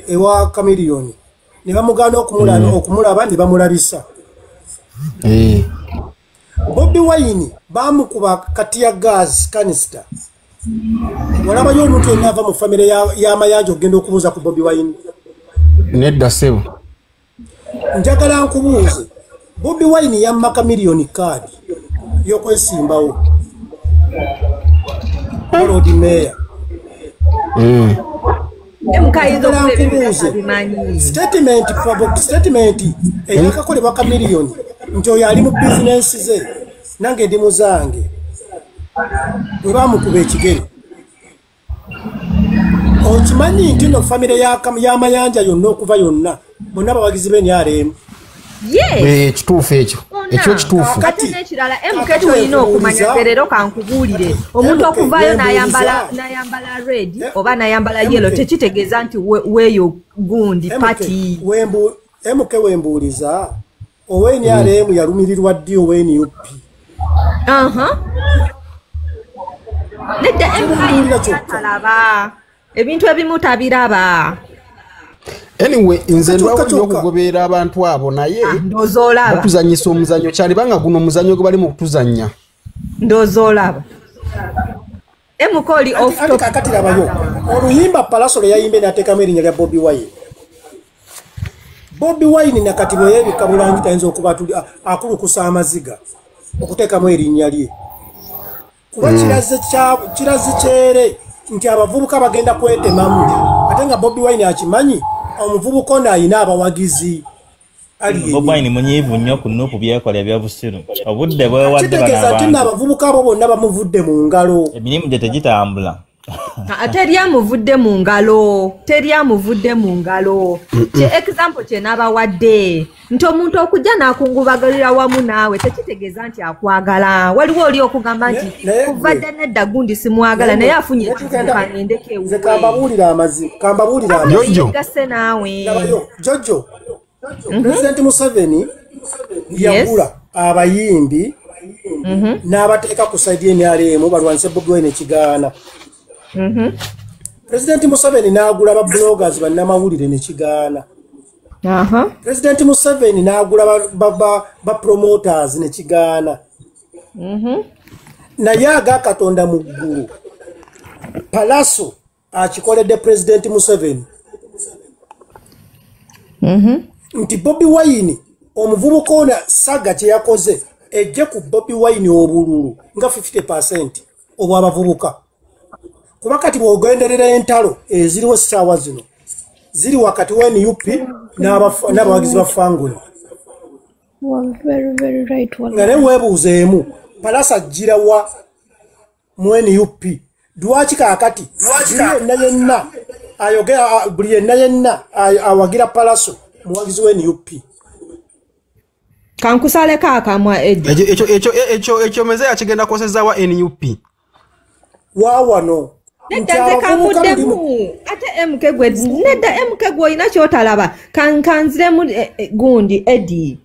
S1: ewa Chameleone ne bamugaana okumulaba ne bamulabisa. Bobi Wine bamukuba kati ya gas canister. Walabayo omuntu yenna ava mu famire y'Amayanja okugenda okubuuza ku Bobi Wine?
S3: Nedda ssebo.
S1: Njagala nkubuuze, Bobi Wine yamma Chameleone kaadi y'okwesimbawo Lord Mayor. Statement eyakakolebwa Chameleone nti oyo ali mu bizinensi ze nange ndi muzange, bwe bamukuba ekigere. Okimanyi nti no famire y'Amayanja yonna okuva yonna bonna bawagizi b'NRM.
S11: Yes.
S3: Kituufu ekyo. Ekyo kituufu.
S11: Kati n'ekirala MK ky'olina okumanya leero kankubuulire, omuntu okuvaayo n'ayambala red oba n'ayambala yellow tekitegeeza nti weeyo gundi party.
S1: MK wembuuliza, owa NRM yalumirirwa ddi owa NUP?
S11: Nedda MK talaba ebintu ebimu tabiraba.
S3: Anyway, nze ndwawo nnyo okugoberera abantu abo, naye
S11: Ndowooza olaba.
S3: batuzanyisa omuzannyo, kyalibanga guno omuzannyo gwe bali mu kutuzannya.
S11: Ndowooza olaba emukoli off
S1: Anti
S11: topic.
S1: kakati labayo oluyimba Palaso lwe yayimbye n'ateekamu erinnya lya Bobi Wine. Bobi Wine nakati bwe yeebikka bulangi tayinza okuba akulukusa amaziga okuteekamu erinnya lye, kuba kiraze kyere nti abavubuka bagenda kwetemamu, ate nga Bobi Wine akimanyi omuvubuka ono ayina abawagizi ali
S7: Bobi
S1: yennyini.
S7: Wine munyiivu nnyo ku Nuupu, byekola ebyobusiru, obudde bwewadde bano
S1: Kitegeeza nti nno
S7: abantu
S1: abavubuka abo bonna bamuvudde mu ngalo.
S7: Emirimu gye tegitambula.
S11: Teri amuvudde mu ngalo, teri amuvudde mu ngalo. Kye example kye nabawadde nti omuntu okujja n'akungubagalira wamu naawe tekitegeeza nti akwagala. Waliwo oli okugamba nti
S1: Naye
S11: kuva
S1: gwe
S11: dda nedda gundi simwagala, naye afunye
S1: naye
S11: ekizibu,
S1: tugenda
S11: kangendeko
S1: nze
S11: ewuwe.
S1: Kambabuulire amazima, kambabuulire amazima.
S3: Jojo.
S11: Yegasse naawe.
S1: Labayo Jojo, Pulezidenti Museveni yagula abayimbi n'abateeka ku side NRM balwanise Bobi Wine, ekigaana. Pulezidenti Museveni n'agula ba bloggers, bannamawulire, nekigaana. Pulezidenti Museveni n'agula ba promoters, nekigaana. Naye aga Katonda mu ggulu, Palaso akikoledde Pulezidenti Museveni nti Bobi Wine omuvubuka ono saga kye yakoze ejje ku Bobi Wine obululu nga 50 obw'abavubuka, kuba kati bw'ogenderera entalo eziriwo essaawa zino ziri wakati wa NUP n'abawagizi ba Fangoni.
S13: You are very, very right.
S1: Nga naye weebuuzeemu, Palasa ajjira wa mu NUP? Lwaki kaakati buli yenna yenna ayogera, buli yenna yenna awagira Palaso muwagizi wa NUP?
S11: Kankusaleko akamwa, Edi.
S3: Ekyo meze yakigenda kosezaawa NUP.
S1: Waawano.
S11: Nedda, nze kankuddemu ate MK gwe. Nedda, MK gwe olina kyotalaba. Kanziremu gundi Edi.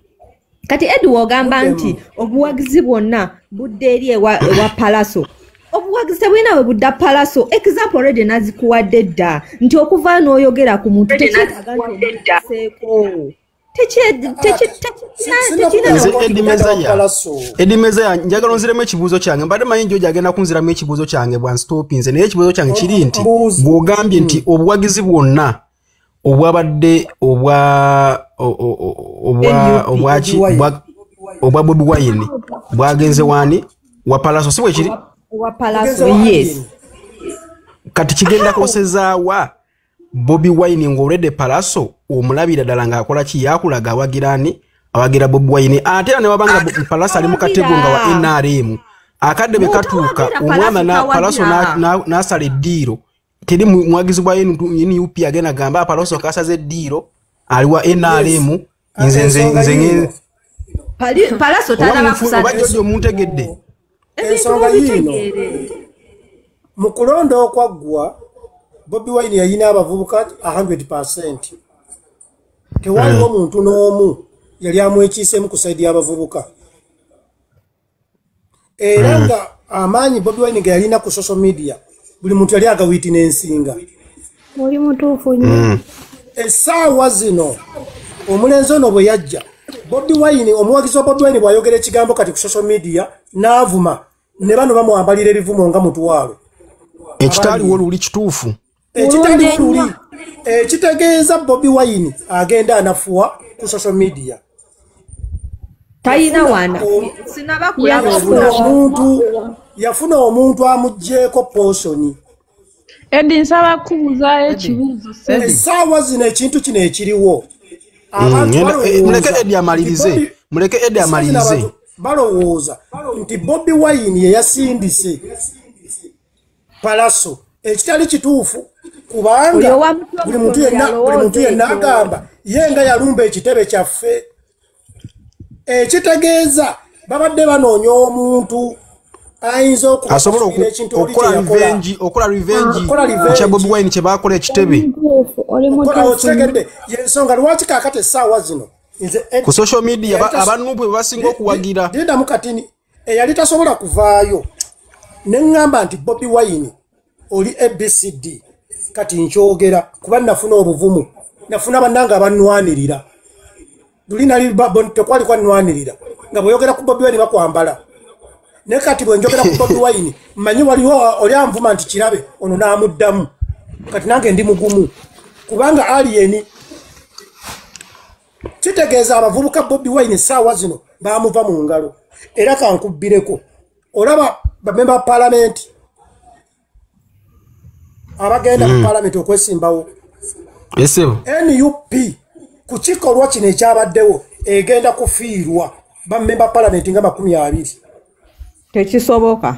S11: Kati Edi, wogamba nti obuwagizi bwonna budde eri ewa Palaso, obuwagizi tebulina we budda Palaso. Example already nazikuwadde dda nti okuva n'oyogera ku muntu tekyetaaga nti omuseeko.
S3: Nze Edi Mezaya, Edi Mezaya, njagala onziremu ekibuuzo kyange. Mbadde manyi Jojo agenda kunziramu ekibuuzo kyange bwanstopinze, naye ekibuuzo kyange kiri nti bw'ogambye nti obuwagizi bwonna obwabadde obwa obwa obwaki obwa Bobi Wine bwagenze wani? Wa Palaso, si bwe kiri?
S11: Wa Palaso, yes.
S3: Kati kigenda kosezaawa Bobi Wine ng'olwedde Palaso omulabira ddala ng'akola ki? Yakulaga awagira ani? Awagira Bobi Wine. Ate era ne wabanga Palaso ali mu katego nga wa NRM, akadde bwe katuuka omwana na Palaso n'asala eddiiro, teri muwagizi bwa NUP agenda gamba Palaso kasaze eddiiro ali wa NRM. Nze
S11: Palaso talaba kusala.
S3: Oba Jojo muntegedde?
S1: Ensonga yiino: mu kulonda okwaggwa, Bobi Wine yayina abavubuka 100. Tewaliwo muntu n'omu yali amwekiisemu ku side y'abavubuka, era nga amaanyi Bobi Wine ge yalina ku social media buli muntu yali agawiiti n'ensinga.
S13: Oli mutuufu nnyo.
S1: Essaawa zino omulenzi ono bwe yajja, Bobi Wine, omuwagizi wa Bobi Wine bw'ayogera ekigambo kati ku social media n'avuma, ne bano bamwambalira ebivumo nga mutwalo.
S3: Ekitaliwo luli, kituufu.
S1: Ekitaliwo luli, ekitegeeza Bobi Wine agenda anafuwa ku social media.
S11: Talina wana sinaba kulaba.
S1: Omuntu yafuna omuntu amuggyeko portion.
S14: Edi, nsaba kubuuzaayo ekibuuzo.
S1: Essaawa zino ekintu kino ekiriwo, abantu
S3: Muleke Edi amalirize, muleke Edi amalirize.
S1: Balowooza nti Bobi Wine ye yasindise Palaso, ekitali kituufu, kubanga buli muntu yenna agamba ye nga yalumba ekitebe kyaffe, ekitegeeza babadde banoonya omuntu ayinza
S3: asobola okukola revenge kya Bobi Wine kye bakola ekitebe.
S1: Okitegedde? Yensonga lwaki kaakati essaawa zino nze
S3: ku social media aba NUP basinga okuwagira.
S1: Lindamu katini. Eyali tasobola kuvaayo ne ŋŋamba nti Bobi Wine oli ABCD, kati nkyogera kuba nafuna obuvumu, nafuna bannange abannwanirira. Luli nali tekwali kwannwanirira nga bw'oyogera ku Bobi Wine bakwambala, naye kati bwe njogera ku Bobi Wine mmanyi waliwo oli anvuma nti kirabe ono n'amuddamu. Kati nange ndi mugumu kubanga alien. Kitegeeza abavubuka Bobi Wine essaawa zino baamuva mu ngalo. Era kankubbireko, olaba bamemba ba paalamenti abagenda mu paalamenti okwesimbawo, NUP ku kikolwa kino ekyabaddewo egenda kufiirwa bamemba paalamenti nga 20.
S11: Tekisoboka,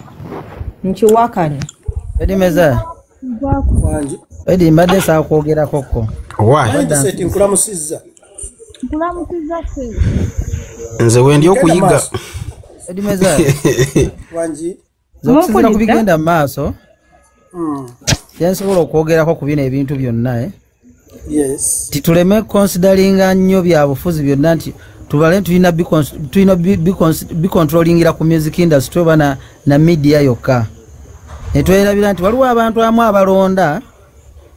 S11: nkiwakanya.
S15: Edi Meza, Edi mbadde nsaba kwogerako ko.
S1: Nkulamusizza.
S3: Nze wendi okuyiga.
S15: Edi Meza, okusinziira ku bigenda mu maaso, kyensobola okwogerako ku bino ebintu byonna, tituleme consideringa nnyo bya bufuzi byonna nti tubale tulina bicontrollingira ku music industry oba na media yokka. Ne twerabira nti waliwo abantu amu abalonda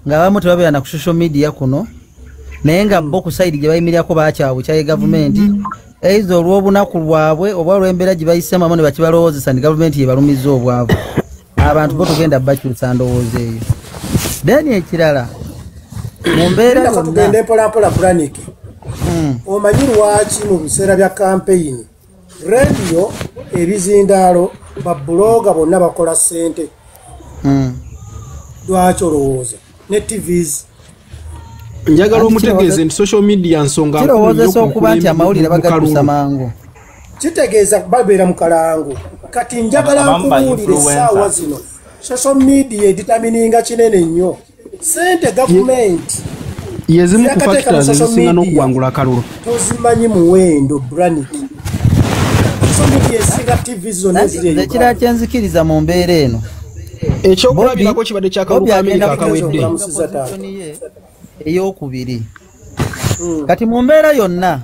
S15: nga abamu tebabeera na ku social media kuno, naye nga bo ku side gye bayimirirako bakyabukyaye gavumenti, eizo olw'obunaku lwabwe oba olw'embeera gye bayisemu amu ne bakibalowoozesa nti gavumenti yebalumizza obwavu. Abantu bo tugenda bakyusa ndowooza eyo. Then ekirala mu mbeera yonna
S1: tugende mpolampola Braniki. Omanyi lwaki mu biseera bya kampeyini rediyo, ebizindaalo, babuloga bonna bakola ssente? Lwaki olowooza ne TVs?
S3: Njagala omutegeeze nti social media nsonga
S15: kirowoozesa okuba nti amawulire bagatuusa mangu,
S1: kitegeeza babeera mu kalango. Kati njagala nkubuulire essaawa zino social media editamininga kinene nnyo. Ssente gavumenti
S3: yezimu ku factors ezisinga n'okuwangula akalulu
S1: tozimanyi muwendo Braniki. Social media esinga TV zonna eziri e Uganda.
S15: Ekirala kyenzikiriza mu mbeera eno,
S3: ekyokulabirako kibadde kyakalulu ka Amerika akawedde
S15: eyokubiri. Kati mu mbeera yonna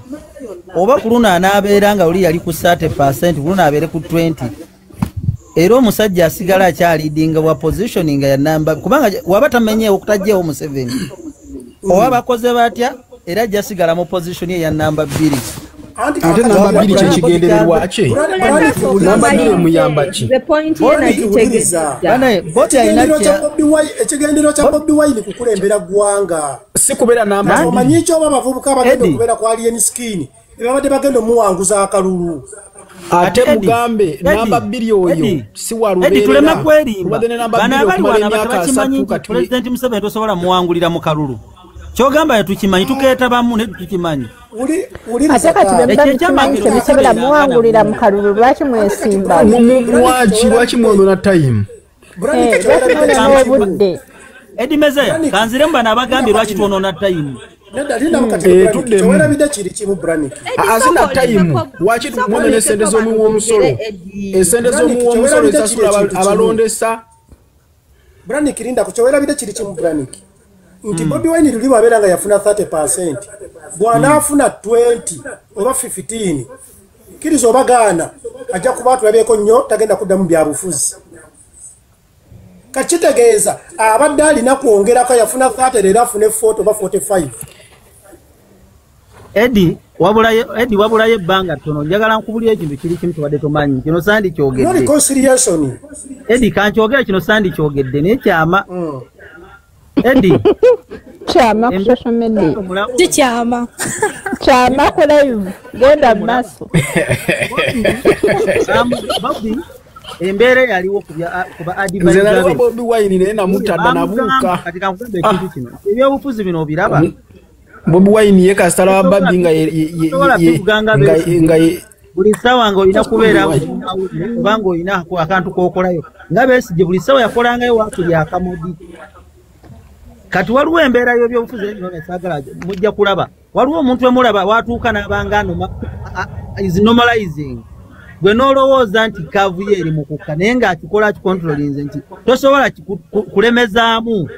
S15: oba ku luno anaabeera nga oli yali ku 30%, ku luno abeere ku 20, era omusajja asigala akyalidinga bwa positioning ya namba, kubanga waba tamenyeewo okutagyewo Museveni oba bakoze batya, era ajja sigala mu position ye ya namba 2.
S3: Ate namba 2 kyekigendererwa ki? Namba 2 emuyamba ki?
S1: Ekigendererwa kya Bobi Wine kukulembera ggwanga,
S3: si kubeera namba.
S1: Omanyi ki oba abavubuka abagenda okubeera ku Alien Skin ebabadde bagenda omuwanguza akalulu?
S3: Ate mugambe namba 2 oyo si wa lubeerera.
S9: Tuleme kwerimba. Bano abali wano abakimanyi nti Pulezidenti Museveni tosobola muwangulira mu kalulu. Kyogamba tetukimanyi, tukeetabamu ne tukimanyi.
S16: Ate kati bwe muba mukimanyi temusobola muwangulira mu kalulu, lwaki mwesimba?
S3: Lwaki mwonoona time?
S16: Lwaki mwonoona obudde?
S9: Edi Mezaya, kanziremu bano abagambye lwaki twonoona time.
S1: Kyewerabidde kiri kimu Braniki.
S3: Azina time, lwaki mwonoona esente z'omuwi w'omusolo? Esente z'omuwi w'omusolo ezasula abalondesa.
S1: Braniki linda ku kyewerabidde kiri kimu Braniki. Nti Bobi Wine luli wabeera nga yafuna 30%, bw'anaafuna 20 oba 15, kkiriza oba gaana ajja kuba atulabyeko nnyo, tagenda kuddamu byabufuzi. Kakitegeeza abadde alina kwongerako, yafuna 30 leero afune 40 oba 45.
S15: Edi wabulayo ebbanga ttono, njagala nkubulira ekintu kiri kimu tubadde tomanyi kino sandikyogedde.
S1: No reconciliation.
S15: Edi kankyogere kino sandikyogedde naye kyama. Edi
S16: kyama ku social media,
S13: si kyama,
S16: kyama ku live, genda mu maaso.
S15: Bobi embeera yaliwo ku ba
S3: Nze naliwo Bobi Wine naye namutadda nabuuka.
S15: Kati kankugambe ekintu kino, ebyobufuzi bino obiraba.
S3: Bobi Wine ye kasitala wa Babi nga
S15: buli ssaawa ng'olina kubeera oba ng'olina akantu k'okolayo nga Besigye buli ssaawa yakolangayo waakiri akamodi. Kati waliwo embeera y'ebyobufuzi eno saagala mujja kulaba waliwo omuntu emulaba watuuka n'abanga is normalizing gwe n'olowooza nti kaavu ye eri mu kukka naye ng'akikola akikontrolinze nti tosobola kulemezaamu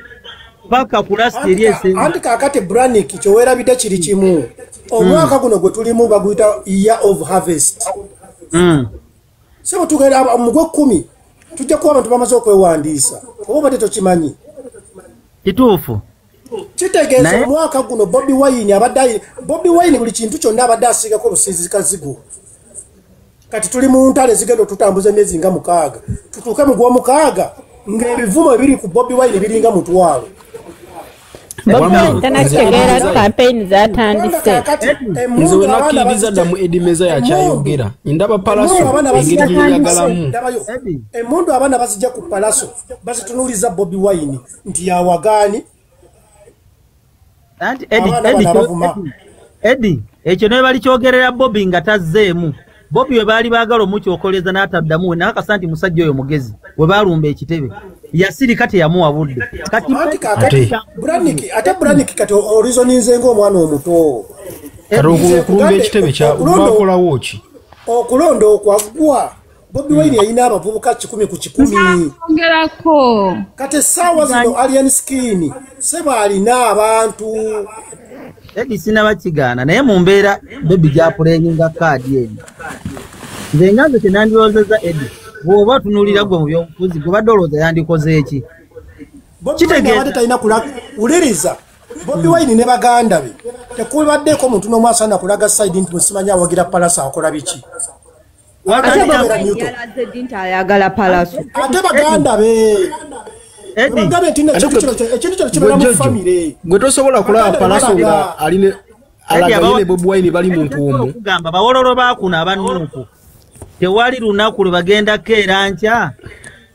S15: paka ku last eri esemba.
S1: Anti kaakati Braniki kyeweerabidde kiri kimu, omwaka guno gwe tulimu baguyita year of harvest. Sebo tugenda mu gw'ekkumi tujja kuba abantu bamaze okwewandiisa, oba obadde tokimanyi.
S15: Kituufu.
S1: Kitegeeza omwaka guno Bobi Wine abadde, Bobi Wine buli kintu kyonna abadde asiigako obusiizi kazigo. Kati tuli mu ntale zigenda otutambuza emyezi nga 6, tutuuke mu gw'omukaaga ng'ebivumo ebiri ku Bobi Wine biringa 500.
S16: Bobi Wine tanakitegeera campaign zatandise.
S3: Nze we nakkiririza dda mu Eddie Mezaya akyayogera, ndaba Palaso engeri gye yagalamu.
S1: Emmundu abaana bazijja ku Palaso bazitunuuliza Bobi Wine nti yawagaani.
S15: Anti Eddie ekyo naye balikyogerera Bobi nga tazzeemu. Bobi we baali baagala omukyokoleza n'ataddamu, we nakakasa nti musajja oyo mugezi, we baalumba ekitebe yasirika teyamuwa budde.
S1: Kati ate Braniki kati orizoninze ng'omwana omuto.
S3: Kati okulumba ekitebe bakolawo ki?
S1: Okulonda okwaggwa Bobi Wine yalina abavubuka 100 ku 100.
S14: Ongerako.
S1: Kati essaawa zino Alien Skin seba alina abantu.
S15: Eddie sinabakigaana naye mu mbeera Bobi gy'apuleyinga kaadi eno. Nze nga nze kye Eddie, bw'oba otunuulira gwe mu byobufuzi gwe badde olowooza yandikoze eki?
S1: Bobi Wine abadde talina wuliriza. Bobi Wine ne baganda be tekubaddeeko muntu n'omu asaana kulaga side nti musimanyi awagira Palaso akola biki.
S11: Ate yalaze ddi nti ayagala Palaso?
S1: Ate baganda be
S3: gwe tosobola kulaba Palaso nga aline alagaye Bobi Wine bali muntu omu.
S15: Okugamba bawololo bakuno abannuuku tewali lunaku lwe bagenda keera nkya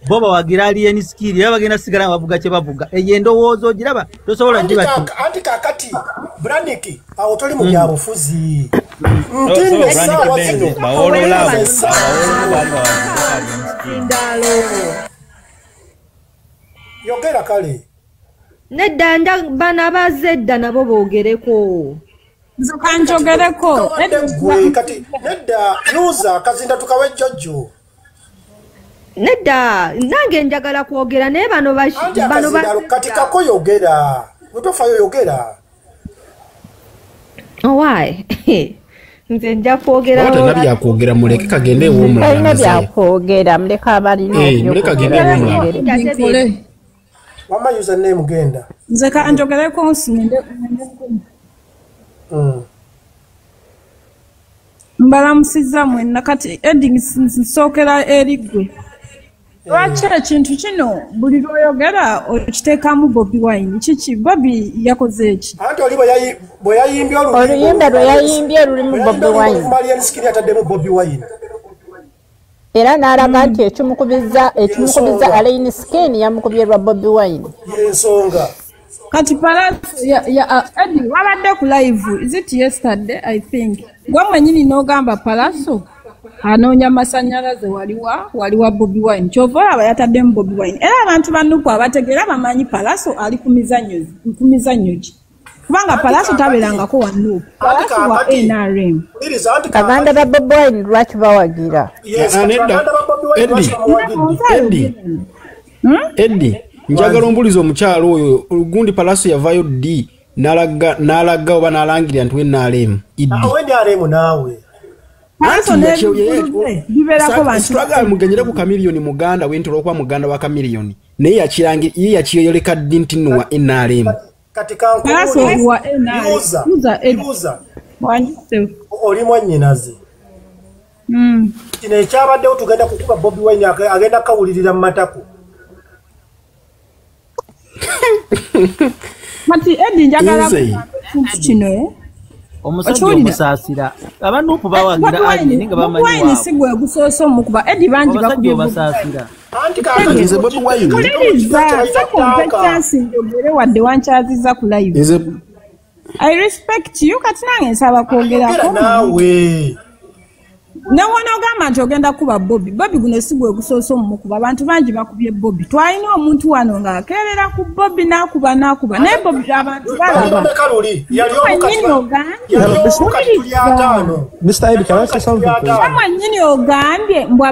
S15: bo bawagira Alien Skin era bagenda sigala nga bavuga kye bavuga. Eyo endowooza ogiraba tosobola gibati.
S1: Anti kakati Braniki awo toli mu byabufuzi. Nti nno essaawa zino
S7: bawololo abo bali bawagira Alien Skin.
S1: Yogera kale.
S11: Nedda bano abazze edda nabo boogereko.
S14: Nze kanjogereko.
S1: Kati nedda yuza kazinda tukawe jjojjo.
S11: Nedda nange njagala kwogera naye bano bano
S1: kati kako yogera. Mutofayo yogera.
S11: Owai. Nze nja kwogera.
S3: Wata nabya kwogera muleke kagende ew'omulala.
S16: Nabya kwogera muleke abalina.
S3: Muleke agende ew'omulala.
S1: Wama username genda.
S14: Nze kanjogereko nsimende. Mbalamusizza mwenna kati Eddie nsookera eri ggwe. Lwaki ekintu kino buli lw'oyogera okiteekamu Bobi Wine? Kiki Bobi yakoze eki?
S1: Anti oli bwe yayimbye
S16: oluyimba lwe yayimbye lulimu Bobi Wine.
S1: Alien Skin ataddemu Bobi Wine.
S16: Era n'alaga nti ekimukubiza Alien Skin yamukubye lwa Bobi Wine.
S1: Y'ensonga.
S14: Kati Palaso Eddie wabadde ku live, is it yesterday I think? Gwe mwennyini n'ogamba Palaso anoonya masannyalaze waliwa Bobi Wine. Ky'ova olaba yataddemu Bobi Wine. Era abantu ba Nupu abategeera bamanyi Palaso ali ku mizannyo gye. Kubanga Palaso tabeerangako wa Nupu. Palaso wa NRM.
S16: Baganda ba Bobi Wine lwaki bawagira?
S3: Eddie, njagala ombulize omukyalo oyo gundi Palaso yavaayo ddi n'alaga oba n'alangirira nti NRM iddi.
S1: NRM naawe.
S3: Struggle mugenyere ku Chameleone muganda we nti olw'okuba muganda wa Chameleone naye ye yakiyoleka ddi nti nno wa NRM.
S1: Kati kankubuuza oli mwannyinaze. Kino ekyabaddewo tugenda kukuba Bobi Wine agenda kawulirira mu matako.
S14: Kati Eddie njagala kino
S15: omusajja omusaasira abanupu bawagira Alien nga bamanyi
S14: waabwe. Bobi Wine si gwe gusoose omukuba Eddie bangi bakubye
S15: obasaasira.
S3: Nze Bobi Wine
S14: kumpa chance njogere wadde wankyaziza ku live. I respect you kati nange nsaba kwogerako
S1: naawe.
S14: Newona ogamba nti ogenda kuba Bobi. Bobi guno si gwe gusoose omukuba, abantu bangi bakubye Bobi. Twalina omuntu wano ng'akeerera ku Bobi n'akuba n'akuba naye Bobi abantu balaba. Mwennyini ogambye mbu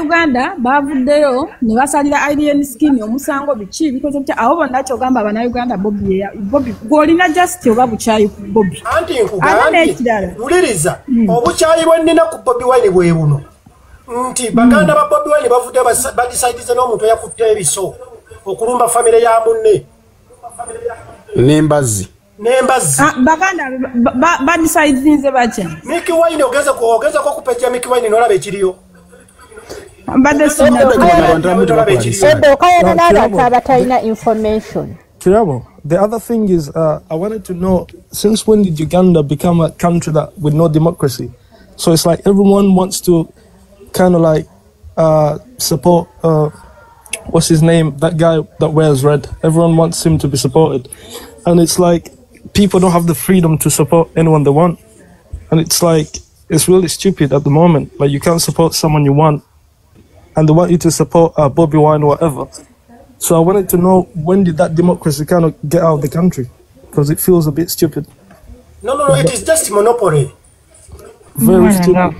S14: Uganda bavuddeyo ne basalira Alien Skin omusango biki bikoze bitya awo bonna kyogamba abannayuganda Bobi Bobi gw'olina just oba bukyayi ku Bobi.
S1: Anti nkugambye wuliriza obukyayi bwe nnina ku Bobi Wine bwe buno. Nti baganda ba Bobi Wine bavudde badecidize n'omuntu eyakutte ebiso okulumba famire ya munne.
S3: N'embazzi.
S1: N'embazzi.
S14: Baganda badecidize batya?
S1: Mickey Wine ogezako okupejja Mickey Wine n'olaba ekiriyo.
S14: Mbadde
S16: okayana n'abantu abatalina information.
S17: Kirabo, the other thing is, I wanted to know, since when did Uganda become a country that with no democracy? So it's like everyone wants to kind of like support, what's his name, that guy that wears red. Everyone wants him to be supported. And it's like people don't have the freedom to support anyone they want. And it's like, it's really stupid at the moment. Like, you can't support someone you want, and they want you to support Bobi Wine or whatever. So I wanted to know, when did that democracy kind of get out of the country? Because it feels a bit stupid.
S1: No, it is just monopoly.
S17: Very stupid.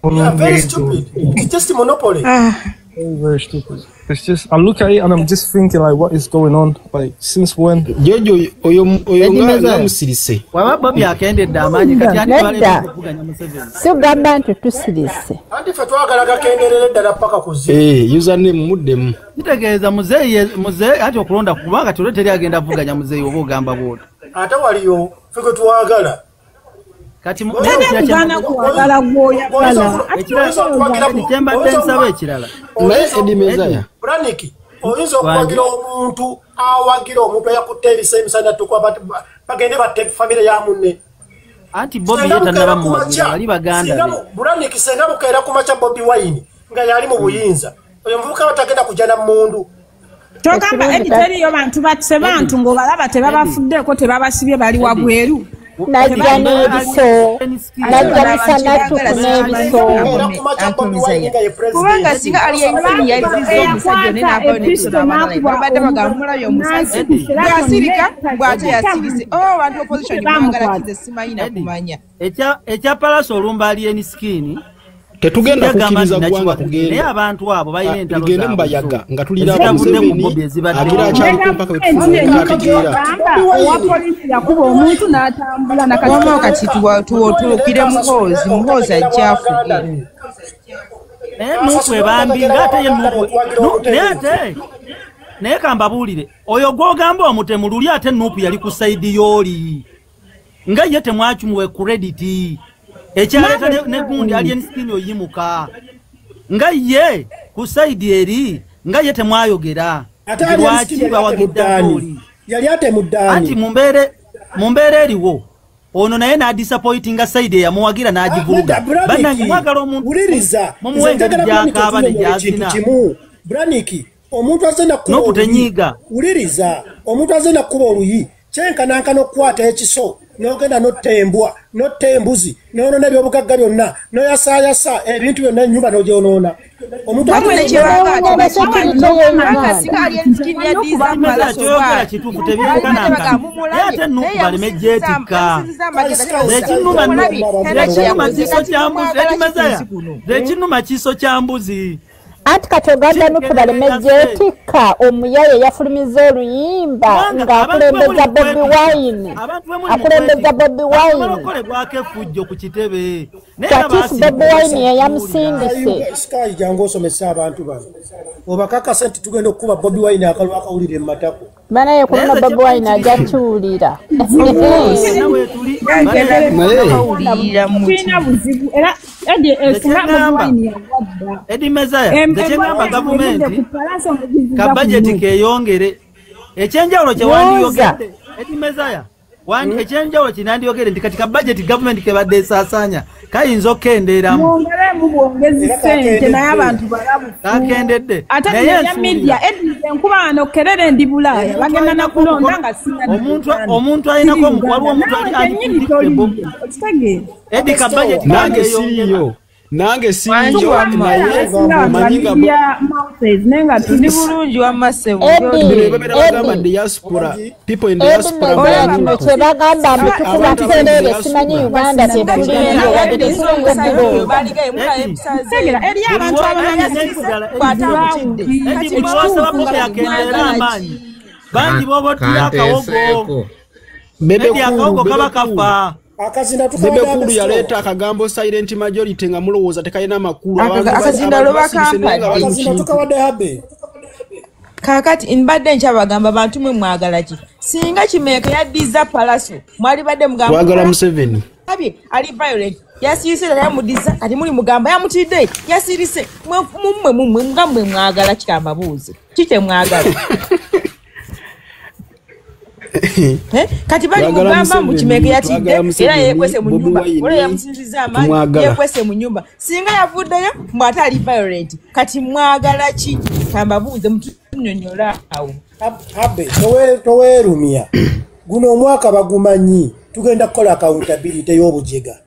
S1: Yeah, very stupid. It's just a monopoly.
S17: Very, very stupid. It's just, I look at it and I'm just thinking, like, what is going on? Like, since when?
S3: Jojo, oyo nga musirise.
S15: Waba Bobi akendedde amaanyi kati ani bale okuvuganya Museveni.
S16: Sigamba nti tusirise.
S1: Anti ffe twagala gakenderere ddala paka ku zero.
S3: Username muddemu.
S15: Kitegeeza muzeeyi ati okulonda kubanga tuli teri agenda kuvuganya muzeeyi oba ogamba bw'otyo.
S1: Ate waliyo ffe gwe twagala.
S15: Kati
S14: kwagala gw'oyagala.
S15: Kyembadde nsaba ekirala.
S3: Naye Eddie Mezaya.
S1: Braniki, oyinza okuwagira omuntu awagira omuntu eyakutte ebisa emisana tukwa bagende batte famire ya munne.
S15: Anti Bobi ye tannaba muwagira, bali baganda be.
S1: Braniki senga bukeera ku makya Bobi Wine nga yali mu buyinza. Oyo muvubuka batagenda kujja na mmundu.
S14: Togamba Eddie teriyo bantu battise bantu ng'obalaba tebabafuddeeko tebabasibye bali wabweru.
S16: Najja n'ebiso, najja misanatu n'ebiso.
S12: Kubanga singa Alien yalizizza omusajja naye n'avaayo ne tunaabalayo babadde bagamba mulabye omusajja bw'asirika bw'ate yasirise. Oh, abantu opposition mwagala kize simanyi na kumanya.
S15: Ekya Palaso olumba Alien Skin
S3: tetugenda kukkiriza ggwanga kugenda.
S15: Naye abantu abo balina entalo zaabwe.
S3: Tugende mu bayaga nga tulira Museveni agira akyaliko mpaka we tufunategeera.
S14: Owa poliisi yakuba omuntu n'atambula
S12: nakati kati tuwukire Muhoozi, Muhoozi ajja afuge.
S15: Naye Nuupu ebambi ng'ate ye Nuupu naye kambabuulire oyo gw'ogamba omutemu luli ate Nuupu yali ku sayidi y'oli nga ye temwakimuwe credit. Ekyaleeta ne gundi Alien Skin oyimuka nga ye ku sayidi eri nga ye temwayogera lwaki bawagidde oli
S1: yali atemuddaani.
S15: Anti mu mbeera eriwo ono naye n'adisappointinga sayidi eyamuwagira n'agivuluga. Bannange mwagala omuntu
S1: wuliriza
S15: mumuwe engeri gy'akaaba ne gy'azina.
S1: Braniki, omuntu azze nakuba
S15: oluyi,
S1: wuliriza, omuntu azze nakuba oluyi kyenkanankana okukwata ekiso n'ogenda n'otta embwa n'otta embuzi n'onoona ebyobugagga byonna n'oyasaayasa ebintu byonna ennyumba n'ogyonoona. Omuntu
S15: kituufu tebyenkanankana naye ate Nuupu baleme gyetikka. Ekinnuma kiso kya mbuzi.
S16: Anti kati ogamba Nuupu baleme gyetikka omuyaye yafulumiza oluyimba ng'akulembeza Bobi Wine. Akulembeza Bobi Wine.
S15: Akolebwako effujjo ku kitebe.
S16: Kati Bobi Wine ye yamusindise.
S1: Sky jangu osomesa abantu bano. Obakakasa nti tugenda okukuba Bobi Wine akalulu akawulire mu matako.
S16: Banaye ku luno Bobi Wine ajja kiwulira.
S14: Tulina buzibu era Eddie singa Bobi Wine yawadda.
S15: Eddie Mezaya nze kyengamba gavumenti ka bajeti keeyongere. Ekyenjawulo kye wandiyogedde Eddie Mezaya ekyenjawulo kye nandiyogedde nti kati ka bajeti gavumenti kebadde esaasaanya kayinza okukendeeramu.
S14: Mwongeremu bwongezi ssente naye abantu balabufu.
S15: Kakendedde.
S14: Ate bino media Eddie nkuba wano Kerere ndi Bulaaya bagenda na kulonda nga singa.
S15: Omuntu alinako waliwo omuntu ali
S14: okitegeera.
S15: Eddie ka bajeti
S3: nange siriyo. Nange siriyo naye omanyi nga
S12: ndi bulungi wamma ssebo.
S3: Bagamba diaspora, people in diaspora
S16: kino kye bagamba mbu tukuba Kerere simanyi Uganda tetuliyo wadde tetuliyo.
S14: Eriyo abantu abamanyi
S15: bangi b'oba ottira akawogo. Eddie akawogo kaba kafa.
S3: Bebe Cool yaleeta akagambo silent majority nga mulowooza tekalina makulu.
S12: Akazindalo bakampani. Kakati mbadde nkyabagamba bantu mwe mwagala ki? Singa Kimeeka yaddiza Palaso, mwalibadde mugamba
S3: twagala Museveni.
S12: Abi ali violent. Yasirise yamudiza kati muli mugamba yamutidde yasirise mumwe mumwe mugamba mwagala kikambabuuze. Kite mwagala. Kati bali mugamba mu Kimeeka yatidde era yekwese mu nyumba. Ole yamusinziza amaanyi yekwese mu nyumba. Singa yavuddeyo mbw ali violent. Kati mwagala ki? Kambabuuze mutunyonyola awo.
S1: Abe toweerumya. Guno omwaka bagumanyi tugenda kukola accountability y'obujega.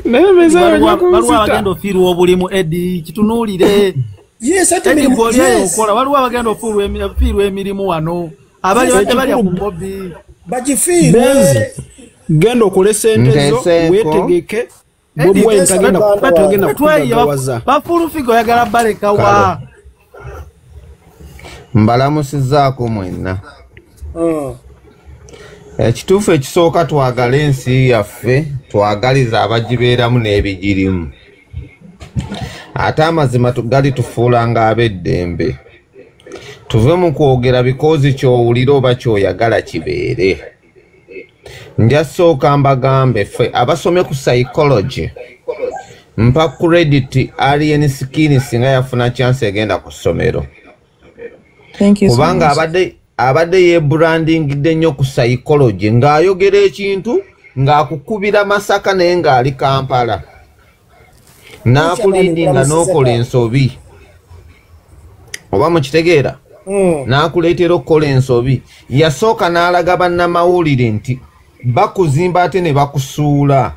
S15: Waliwo abagenda ofiirwa obulimu Eddie kitunuulire.
S1: Yes, ate
S15: emirimu okola waliwo abagenda ofiirwa emirimu wano abali badde balya ku Bobi
S1: bagifiirwe.
S3: Genda okole sente zo weetegeke. Bobi Wine tagenda kutugagawaza.
S15: Bafulufigo oyagala baleka wa.
S18: Mbalamusizzaako mwenna. Ekituufu ekisooka twagala ensi yaffe, twagaliza abagibeeramu n'ebigirimu. Ate amazima gali tufuulanga ab'eddembe. Tuve mu kwogera bikozi ky'owulira oba ky'oyagala kibeere. Nja sooka mbagambe ffe abasomye ku psychology mpa credit Alien Skin singa yafuna chance egenda ku ssomero. Kubanga abadde yebrandingidde nnyo ku psychology ng'ayogera ekintu ng'akukubira Masaka naye ng'ali Kampala n'akulindinga n'okola ensobi oba mukitegeera n'akuleetera okukola ensobi. Yasooka n'alaga bannamawulire nti bakuzimba ate ne bakusuula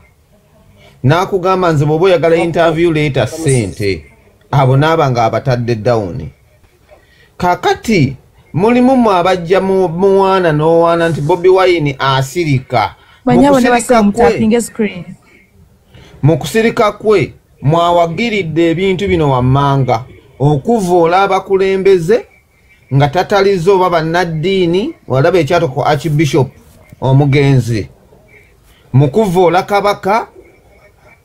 S18: n'akugamba nze bw'oba oyagala interview leeta ssente abo n'aba ng'abatadde down. Kakati mulimu mmwe abajja muwaana n'owaana nti Bobi Wine asirika. Mu kusirika kwe mwawagiridde ebintu bino wammanga okuvoola abakulembeze nga tataliza oba bannaddiini. Walaba ekyato ku Archbishop omugenzi mu kuvoola kabaka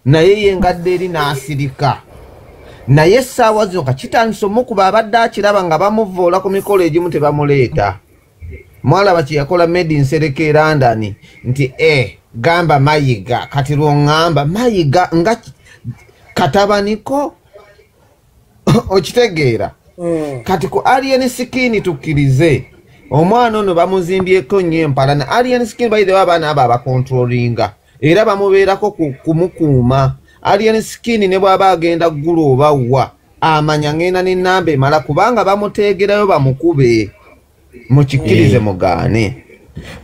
S18: naye ye ngadde eri n'asirika. Naye essaawa zino kitandise omukuba abadde akiraba nga bamuvoola ku mikolo egimu tebamuleeta. Mwalaba kye yakola Medi Nsereko e London nti gamba Mayiga kati lw'oŋŋamba Mayiga nga katabaniko okitegeera. Kati ku Alien Skin tukkirize omwana ono bamuzimbyeko nnyo empalana. Alien Skin by the way abaana abo abakontrolinga era bamubeerako kumukuuma. Alien Skin ne bw'aba agenda ggulu oba wa amanya ngenda n'ennamba emala kubanga bamuteegerayo bamukube. Mukikkirize mugaane.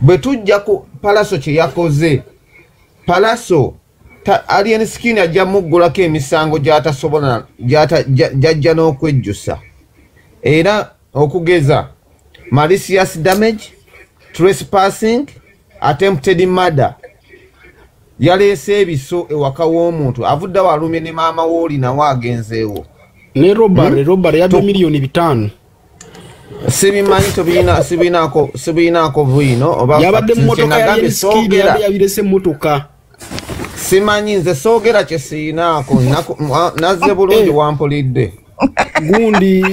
S18: Bwe tujja ku Palaso kye yakoze, Palaso Alien Skin ajja muggulako emisango gy'atasobola gy'ajja n'okwejjusa. Era okugeza malicious damage, trespassing, attempted murder. Yaleese ebiso ewaka w'omuntu avudde walumye ne maama w'oli nawe agenzeewo.
S3: Ne Robert yabye miliyoni 5.
S18: Sibimanyi tobirina sibinaako bwino oba
S3: yabadde mu motoka ya Alien Skin yabirese emmotoka.
S18: Simanyi nze soogera kye siinaako nazze bulungi wampulidde.
S3: Gundi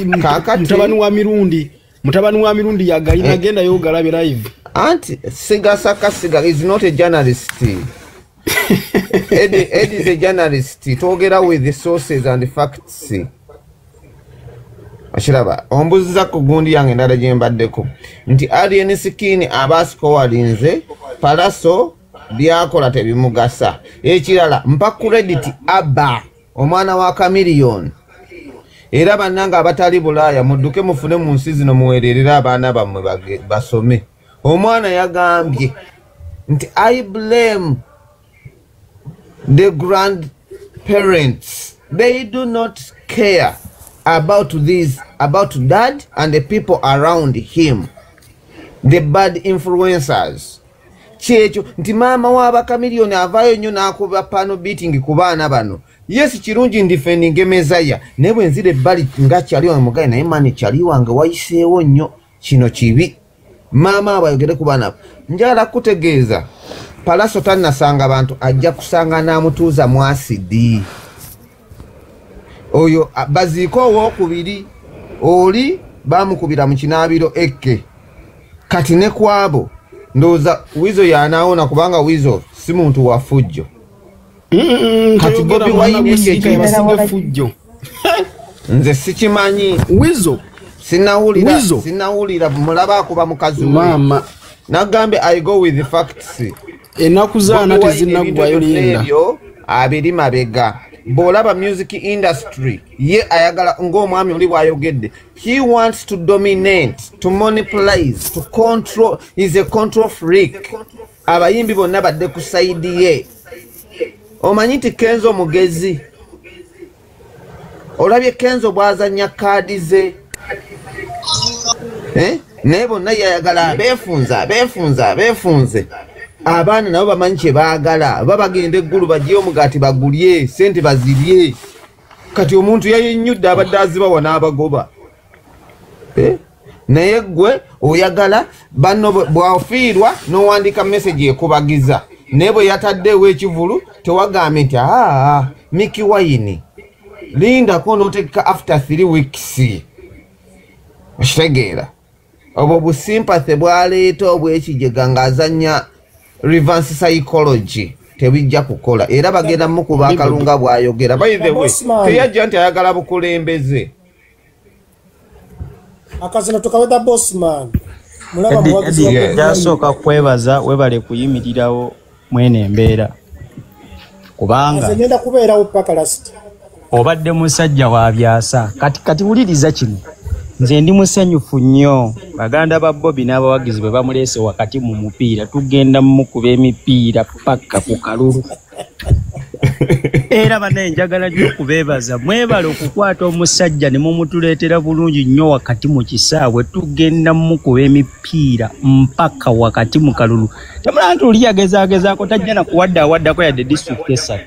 S3: mutabani wa Mirundi yagalina agenda yogalabe live.
S18: Anti Sigasaka Siga is not a journalist. Eddie is a journalist. Twogera with the sources and the facts. Ashiraba ombuziza ku gundi yange endala gye mbaddeko nti Alien Skin aba asikowalinze Palaso byakola tebimugasa. Ekirala mpa credit Abba omwana wa Chameleone. Era bannange abatali Bulaaya mudduke mufune mu nsi zino muweererere abaana bammwe basome. Omwana yagambye nti I blame the grandparents. They do not care about this, about dad and the people around him, the bad influencers. Kyekyo nti maama w'aba Chameleone avaayo nnyo n'akuba pano beating ku baana bano. Yes, kirungi ndifendinge Mezaya naye bwe nzira ebbali nga kyali wange mugaye naye mani kyali wange wayiseewo nnyo kino kibi. Maama abo ayogere ku baana abo. Njagala kutegeeza Palaso tannasanga bantu, ajja kusanga n'amutuuza mu asidi. Oyo baziiko owookubiri oli bamukubira mu kinaabiro ekke. Kati ne kwabo ndowooza Wizo y'anaawona kubanga Wizo si muntu wa fujjo. Kati Bobi Wine
S3: fujjo.
S18: Nze sikimanyi.
S3: Wizo
S18: sinawulira, sinawulira mulaba akuba mukazi we.
S3: Mama
S18: nagambye I go with the facts.
S3: Ennaku zaana tezinnaggwayo linda.
S18: Abiri mabega. Bw'olaba music industry ye ayagala ng'omwami oli bw'ayogedde, he wants to dominate, to monopolize, to control. He's a control freak. Abayimbi bonna badde ku side ye. Omanyi nti Kenzo mugezi. Olabye Kenzo bw'azannya kaadi ze. Naye bonna yayagala abeefunze abeefunze abeefunze. Abaana nabo bamanyi kye baagala, oba bagenda eggulu bagye omugaati bagulye, sente bazirye. Kati omuntu yayennyudde abadde azibawa n'abagoba. Naye ggwe oyagala banno bw'ofiirwa n'owandiika message ekubagiza. Naye bwe yataddewo ekivulu tewagambye nti aa Mickey Wine lindako n'oteeka after 3 weeks. Okitegeera? Obwo busympathy bw'aleeta obw'ekijega ng'azannya reverse psychology tebijja kukola, era bagenda mukuba akalunga bw'ayogera. By the way, teyajja nti ayagala bukulembeze.
S1: Akazina tukaweda bossman. Mulaba muwagizi wa Bobi.
S19: Jasooka kwebaza webale kuyimirirawo mwene embeera, kubanga
S1: nze ngenda kubeerawo paka last.
S19: Obadde musajja wa byasa. Kati wuliriza kino, nze ndi musanyufu nnyo baganda ba Bobi n'abawagizi bwe bamuleese wakati mu mupiira. Tugenda mukuba emipiira paka ku kalulu. Era bannaye njagala nnyo okubeebaza, mwebale okukwata omusajja ne mumutuleetera bulungi nnyo wakati mu kisaawe. Tugenda mukuba emipiira mpaka wakati mu kalulu. Temulaba nti oli yagezaagezaako tajja na kuwadde awaddako yadde disitulikiti 3.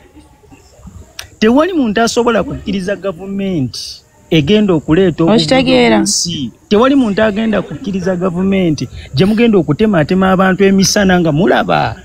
S19: Tewali muntu asobola kukkiriza gavumenti egenda okuleeta obuguzi. Tewali muntu agenda kukkiriza gavumenti gye mugenda okutematema abantu emisana nga mulaba.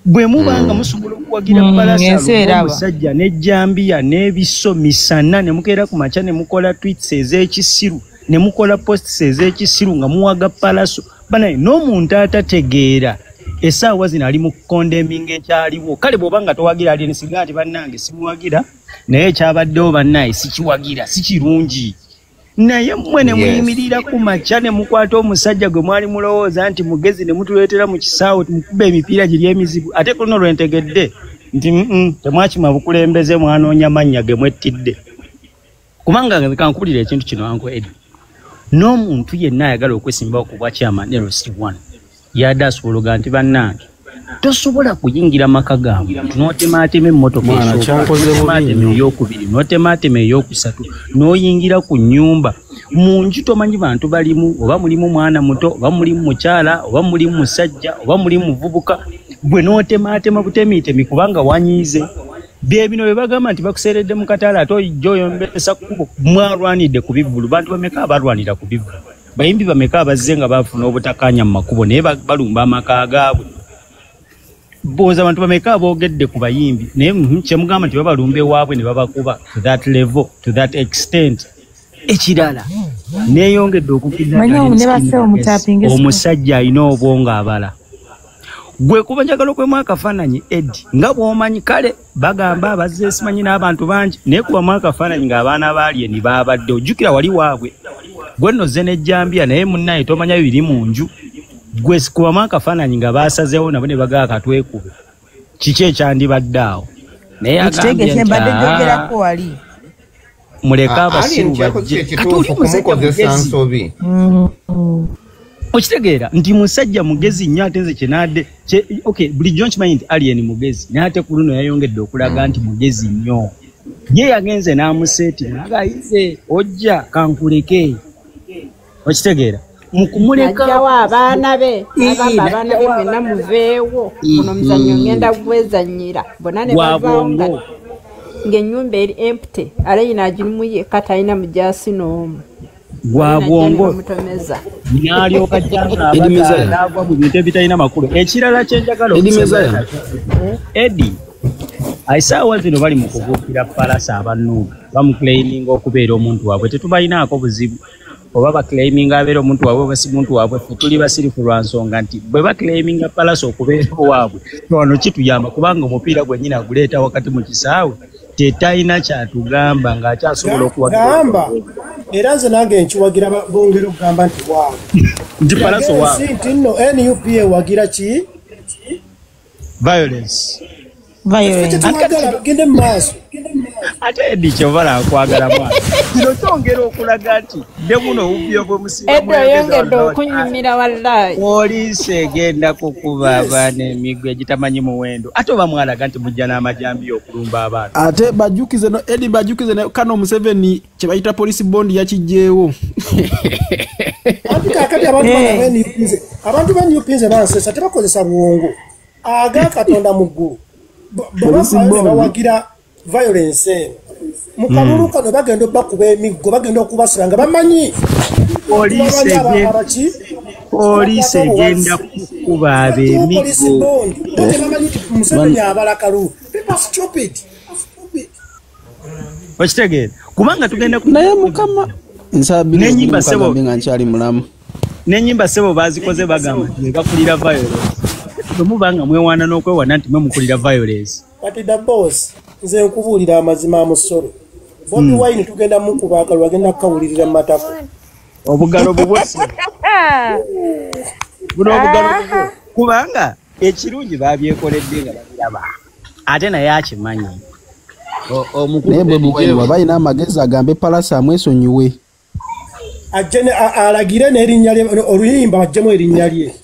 S19: Bwe muba nga musobola okuwagira Palaso omusajja n'ejjambiya n'ebiso misana ne mukeera ku makya ne mukola tweets ez'ekisiru ne mukola posts ez'ekisiru nga muwaga Palaso. Banaye n'omuntu atategeera essaawa zino ali mu condemning ekyaliwo. Kale bw'oba nga towagira ali nsiga nti bannange simuwagira, naye ekyabaddewo bannaye sikiwagira, si kirungi. Naye mmwe ne muyimirira ku makya ne mukwata omusajja gwe mwali mulowooza nti mugezi ne mutuleetera mu kisaawe mukuba emipiira giri emizibu. Ate ku luno lwe ntegedde nti temwakima bukulembeze, mwanoonya mannya ge mwettidde. Kubanga kankubulira ekintu kino Uncle Eddie, n'omuntu yenna ayagala okwesimbawo ku bwa chairman LC1 yadde asobola nti bannange tosobola kuyingira maka ga muntu n'otemaatema emmotoka esooka, n'otemaatema ey'okubiri, n'otemaatema ey'okusatu, n'oyingira ku nnyumba. Mu nju tomanyi bantu balimu, oba mulimu mwana muto, oba mulimu mukyala, oba mulimu musajja, oba mulimu muvubuka, gwe n'otemaatema butemitemi kubanga wanyiize. Bye bino bye bagamba nti bakuseeredde mu kataala ate ojja oyombesa kkubo. Mwarwanidde ku bivvulu, bantu bameka abalwanira ku bivvulu? Bayimbi bameka abazze nga bafuna obutakkaanya mu makubo naye balumba amaka gaabwe? Booza abantu bameka aboogedde ku bayimbi naye kyemugamba nti babalumba ewaabwe ne babakuba to that level, to that extent. Ekirala neeyongedde okukkiriza omusajja alina obwongo abala. Gwe kuba njagala okwemu akafaananyi Eddie nga bw'omanyi, kale bagamba abazze simanyi n'abantu bangi, naye kubamu akafaananyi ng'abaana ba Alien baabadde. Ojjukira wali waabwe gwe nno ozze n'ejjambiya naye munnaye tomanya biri mu nju. Gwe kubamu akafaananyi nga baasazeewo nabo ne bagaa katwekube, kiki ekyandibadde awo? Naye agambye nti muleke abasiru bajje. Kati oli musajja mugezi, okitegeera nti musajja mugezi nnyo. Ate nze kyenadde okay, bulijjo nkimanyi nti Alien mugezi, naye ate ku luno yayongedde okulaga nti mugezi nnyo. Ye yagenze n'amuseeti nagayize ojja kankuleke, okitegeera mukumuleka
S16: najjawo abaana be, agamba abaana be mwenna muveewo, guno muzannyo ngenda gwezannyira bonna ne bavaawo ng'ennyumba eri empty, Alien agirimu yekka talina mujaasi n'omu.
S19: Gwa bwongo n'alyoka jjanga n'agwa mu bintu ebitalina makulu. Ekirala kye njagala okusema Eddie, essaawa zino bali mu kubuukira Palaso abannuuga bamuclaiminga okubeera omuntu waabwe, tetubalinaako buzibu oba baclaiminga abeera omuntu waabwe oba si muntu waabwe, ffe tuli basirifu lwa nsonga nti bwe baclaiminga Palaso okubeera owaabwe wano kituyamba kubanga omupiira gwennyini aguleeta wakati mu kisaawe tetalina kyatugamba ng'akyasobola okuwagira.
S1: Gamba era nze nange nkiwagira bongere okugamba nti waabwe
S19: nti Palaso waabwe
S1: nti nno NUP ewagira ki
S19: violence.
S1: Gende mu maaso.
S19: Ate Eddie kyova nkwagala mwana. Kino kyongera okulaga nti ne buno obubbi obw'omusinga
S16: Eddie oyongedde okunyumira wallahi.
S19: Poliisi egenda kukuba abaana emiggo egitamanyi muwendo. Ate oba mwalaga nti mujja n'amajambiya okulumba abaana.
S3: Ate bajjukize no Eddie bajjukize ne kano Museveni kye bayita police bond yakiggyeewo.
S1: Anti kaakati abantu ba NUP nze bansesa tebakozesa bwongo. Aga Katonda mu ggulu. Bawagira violence eno mu kalulu kano bagenda bakuba emiggo, bagenda okubasira nga bamanyi
S19: poliisi egenda kukuba ab'emiggo.
S1: Bamanyi nti Museveni abala kalulu. People stupid.
S19: Okitegeera kubanga tugenda
S3: naye Mukama nsabira nga nkyali mulamu
S19: n'ennyimba ssebo baazikoze bagamba nti bakulira violence. Bwe muba nga mwewaana n'okwewaana nti mwe mukulira violence.
S1: Kati da boss, nze nkubuulira amazima amusolo. Bobi Wine tugenda mukuba akalulu agenda kukawulirira mu matako.
S19: Obugalo bubwesi. Buno obugalo bubwo. Kubanga ekirungi babyekoledde nga babiraba. Ate naye akimanyi.
S3: Naye Bobi Wine bw'aba alina amagezi agambe Palaso amwesonyiwe.
S1: Ajje alagire n'erinnya lye oluyimba baggyemu erinnya lye.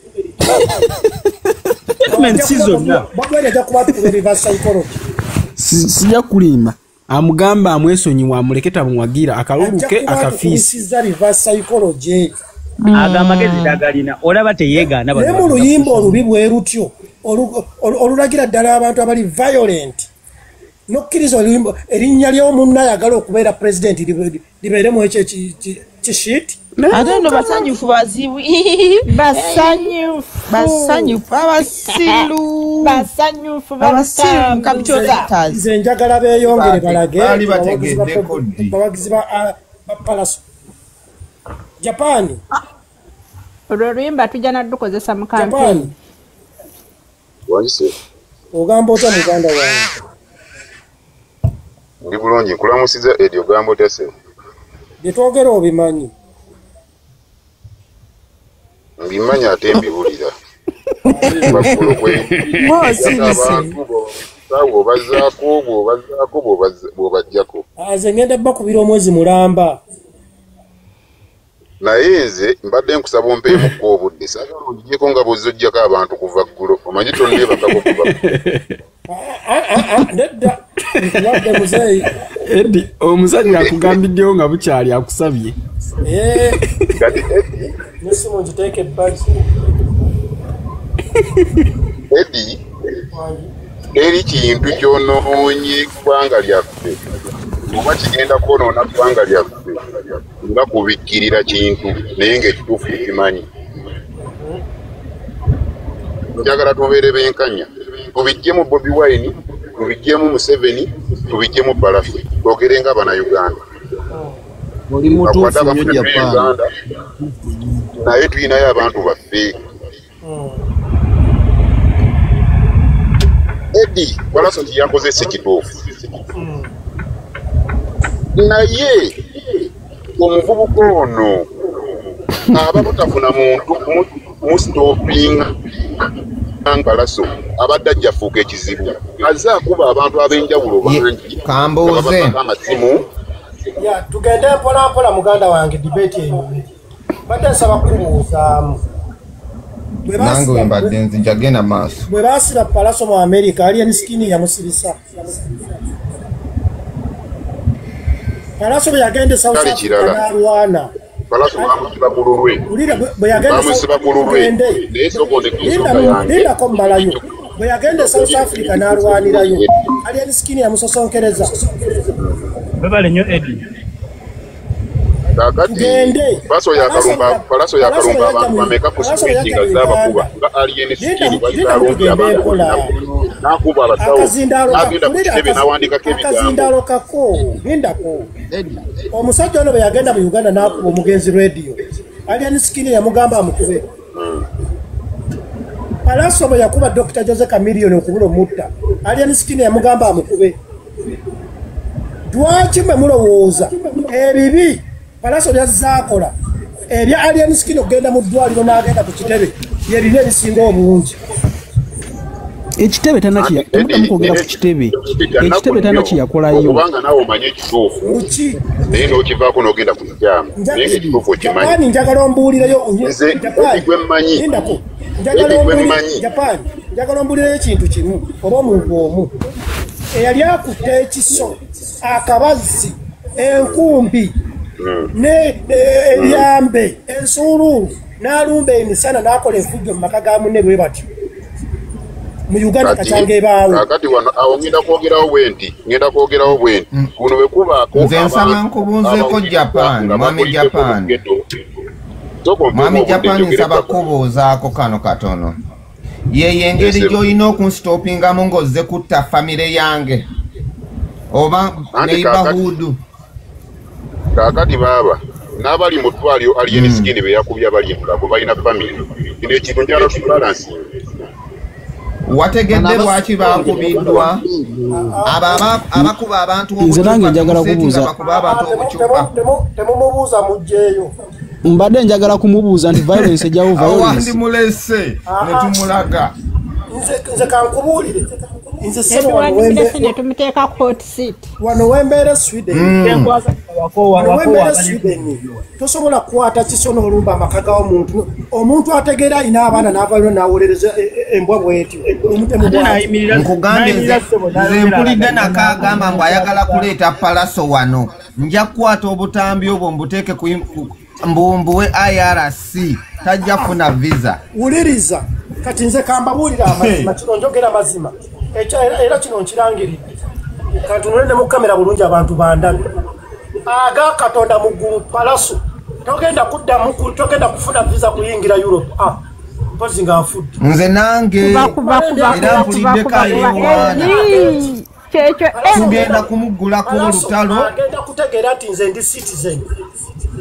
S3: Sijja kulimba amugamba amwesonyiwa amuleke tamuwagira akalulu ke akafiisi
S19: aga amagezi tagalina olaba teyeegaana.
S1: Naye mu luyimba olubi bwe lutyo olulagira ddala abantu abali violent n'okkiriza oluyimba erinnya ly'omunna ayagala okubeera pulezidenti libeeremu ekyo kishit.
S12: Ate nno basanyufu bazibu. Basanyufu abasiru.
S16: Basanyufu
S12: abasiru capital letters.
S1: Nze njagala beeyongere balage abawagizi ba Palaso. Japan.
S16: Olwo oluyimba tujja naddukozesa mu campaign.
S1: Ogamba otya muganda wange?
S20: Ndi bulungi nkulamusiza Eddie ogamba otya ssebo?
S1: Bye twogera obimanyi.
S20: Mbimanyi ate mbiwulira. Bw'obazzaako bw'obazzaako bw'obajjako.
S1: Nze ngenda bakubira omwezi mulamba.
S20: Naye nze mbadde nkusaba ompeemukko obudde. Saagala ongigyeko nga bw'ozze ojjako abantu kuva ggulo. Omanyi tonneebakako kuva ggulo.
S1: Nedda nkuwadde muzeeyi.
S3: Eddie omusajja akugambiddewo nga bukyali akusabye.
S20: Kati Eddie
S1: n'essimu ngiteeke ebbali.
S20: Eddie eri kintu ky'onoonye ggwanga lyaffe oba kigenda kwonoona ggwanga lyaffe nga kubikkirira kintu naye ng'ekituufu tukimanyi. Njagala tubeere benkanya, tubiggyemu Bobi Wine, tubiggyemu Museveni, tubiggyemu Palaso, twogere nga Bannayuganda.
S3: Oli mutuufu nnyo Japan.
S20: Naye tulinayo abantu baffe. Eddie Palaso kye yakoze si kituufu. Naye omuvubuka ono aba butafuna muntu musitopinga Palaso abadde ajja afuuka ekizibu. Azze akuba abantu ab'enjawulo bangi.
S18: Kambuuze.
S20: Amasimu.
S1: Tugende mpola mpola muganda wange debate enyumire. Mbadde nsaba kubuuzaamu.
S18: Nange we mbadde nzija genda maaso.
S1: Bwe baasiba Palaso mu America, Alien Skin yamusibisa. Palaso bwe yagenda e South Africa n'alwana.
S20: Palaso bamusiba ku lulwe. Bamusiba ku lulwe. Naye sooka ondeke ensonga yange.
S1: Lindako mmalayo. Bwe yagenda e South Africa n'alwanirayo. Alien Skin yamusosonkereza.
S19: Webale nnyo Eddie.
S20: Kakati Palaso yakalumba abantu bameka ku street nga zabakuba nga Alien Skin bali balumbye abantu bonna n'akuba abasawo n'agenda ku kitebe n'awandikako ebigambo.
S1: Akazindaalo kako lindako. Omusajja ono bwe yagenda mu Uganda n'akuba omugenzi Radio, Alien Skin yamugamba amukube. Palaso bwe yakuba Dr. Jose Chameleone okubula omutta, Alien Skin yamugamba amukube. Lwaki mwe mulowooza ebibi Palaso byazaakola ebya Alien Skin okugenda mu ddwaliro n'agenda ku kitebe bye bibi ebisinga obungi?
S3: Ekitebe tanakiyakwogera ku kitebe, ekitebe tanakiyakolayo.
S20: Kubanga naawe omanye ekituufu naye n'okivaako n'ogenda ku kikyamu, naye ng'ekituufu okimanyi.
S1: Japan, njagala ombuulireyo.
S20: Nze gwe mmanyi.
S1: Japan, njagala ombuulireyo ekintu kimu oba omuntu omu eyali akutte ekiso, akabazzi, enkumbi ne ebyambe, ensuuluulu, n'alumba emisana n'akola enfujjo mu maka ga munne bwe batyo mu Uganda kakyanga ebaawo.
S20: Kakati wano awo ngenda kwogerawo bwe nti kuno bwe kubaako.
S18: Nze nsaba nkubuuzeeko Japan, mwami Japan. Mwami Japan, nsaba kubuuzaako kano katono. Yeyo engeri gy'olina okunsitopingamu ng'ozze kutta famire yange oba neighborhood.
S20: Kaakati baaba n'abali mu ddwaliro Alien Skin be yakubye abali e Mulago balina famire. Kino ekintu njagala tubalansinge.
S18: Wategedde lwaki bakubiddwa? Abakuba abantu
S3: Nze nange njagala kubuuza.
S18: Bakuba abantu obucupa.
S1: Temumubuuza mugyeyo.
S3: Mbadde njagala kumubuuza nti violence ejjawo violence.
S18: Wandimulese ne tumulaga.
S1: Nze kankubuulire. Nze ssebo
S16: tumuteeka ku hot seat.
S1: Wano wembeera Sweden. Wano wembeera Sweden. Tosobola kukwata kiso n'olumba amaka g'omuntu. Omuntu ategeera alina abaana n'avaayo n'awolereza embwa bw'etyo.
S18: Nkugambye nze mpulidde nakaagamba mbu ayagala kuleeta Palaso wano. Nja kukwata obutambi obwo mbuteeke ku mbumbuwe IRC, tajja kufuna visa.
S1: Wuliriza, kati nze kambabuulira amazima, kino njogera mazima. Era kino nkirangiridde. Kantunule ne mu kamera bulungi abantu bandabe. Aga Katonda mu ggulu Palaso togenda kuddamu, togenda kufuna visa kuyingira Europe. Mpozi nga nfudde.
S18: Nze nange era mpuliddeko ayewaana. Tugenda kumuggulako olutalo.
S1: Agenda kutegeera nti nze ndi citizen,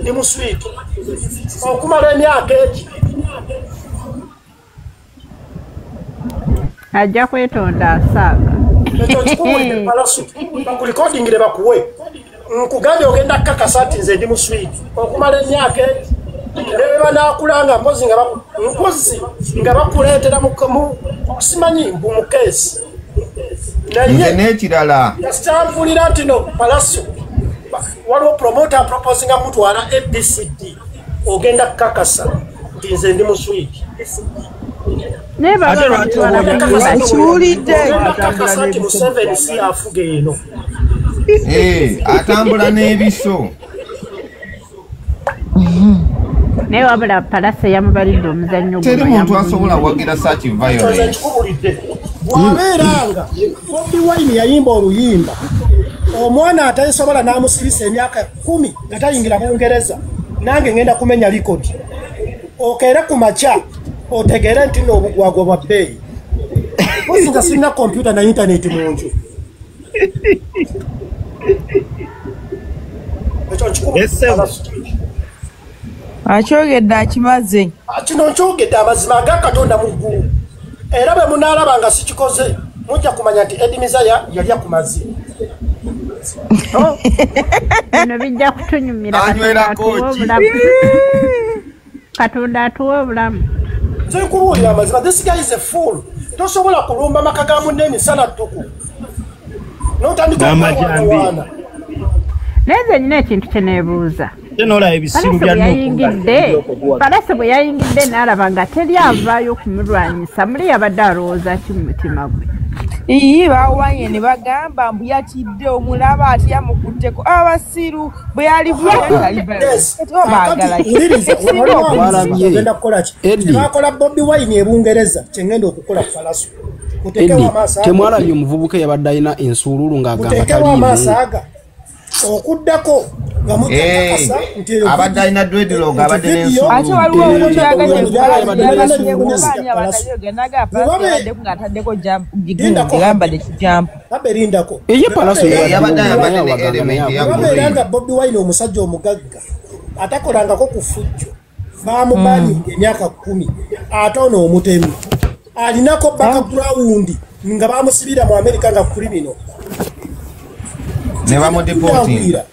S1: ndi muswidi okumala emyaka egi.
S16: Ajja kwetonda asaaga.
S1: Ekyo kikuwulidde Palaso, bakulikodingire bakuwe. Nkugambye ogenda kukakasa nti nze ndi muswidi okumala emyaka egi. Ne bwe banaakulanga mpozi nga bakuleetera simanyi mbu mu keesi.
S18: Nze n'ekirala
S1: kasita nti no Palaso waliwo promoter proposinga mutwala ABCD, ogenda kukakasa nti nze ndi muswidi. Kakasa nti Museveni si afuga eno.
S18: Atambula n'ebiso.
S16: Naye wabula Palaso yamubalidde omuzannyo guno.
S18: Teri muntu asobola wagira such violence.
S1: Bw'abeeranga Bobi Wine yayimba oluyimba, omwana atasobola n'amusibisa emyaka 10 nga tayingira Bungereza, nange ngenda kumenya likodi. Okeere ku makya otegeere nti nno obugwagwa bwa bbeeyi. Mpozi nga sirina kompyuta na yintaneti mu nju. Ekyo nkikubuulira.
S12: Akyogedde akimaze.
S1: Kino nkyogedde amazima aga Katonda mu ggulu. Era bwe munaalaba nga sikikoze mujja kumanya nti Eddie Mizaya yalya ku mazzi.
S16: Bino bijja kutunyumira. Katonda atuwe obulamu.
S1: Nze nkubuulira amazima, this guy is a fool. Tosobola kulumba maka ga munne emisana ttuku n'otandika okuwaana.
S16: Naye nze nnina ekintu kye neebuuza. Palaso bwe yayingidde n'alaba nga teri avaayo kumulwanyisa, muli yabadde alowooza ki mu mutima gwe?
S12: Iyi bawanye ne bagamba mbu yatidde omulaba ati yamukutteko abasiru bwe
S1: yalivugenda kukola ki? Bakola Bobi Wine e Bungereza, kye ngenda okukola Palaso.
S3: Temwalabye omuvubuka yabadde alina ensuululu ng'agamba
S1: taliimu. Okuddako nga mutakasa nti eyo
S18: abadde alina dreadlock, abadde n'ensuulu.
S12: Ate waliwo omuntu
S1: aberindako
S3: Eye Palaso
S18: yabadde ayambadde ne element ya
S1: babeera nga Bobi Wine omusajja omugagga atakolangako ku fujjo bamubaninga emyaka 10, ate ono omutemi alinako background nga bamusibira mu America nga criminal
S18: ne bamudeportinga.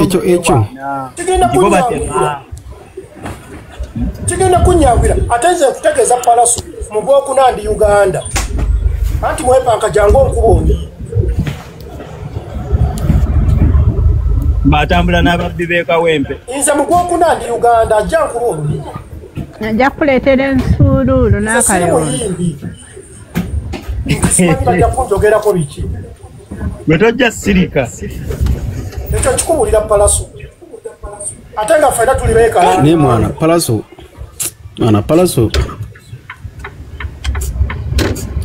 S3: Ekyo ekyo
S1: kigenda kunyangwira. Ate nze nkutegeeza Palaso mu gwokuna ndi Uganda, anti mwepanka jangu onkubonye
S19: batambula n'ababbi b'ekawempe.
S1: Nze mu gwokuna ndi Uganda, ajja nkubonye,
S16: ajja kuleetera ensuuluulu n'akalewona.
S1: Simanyi bajja kunjogerako biki.
S19: Gwe tojja sirika.
S1: Ekyo nkikubuulira Palaso, ate nga ffenna tuli beekala.
S3: Naye mwana Palaso, mwana Palaso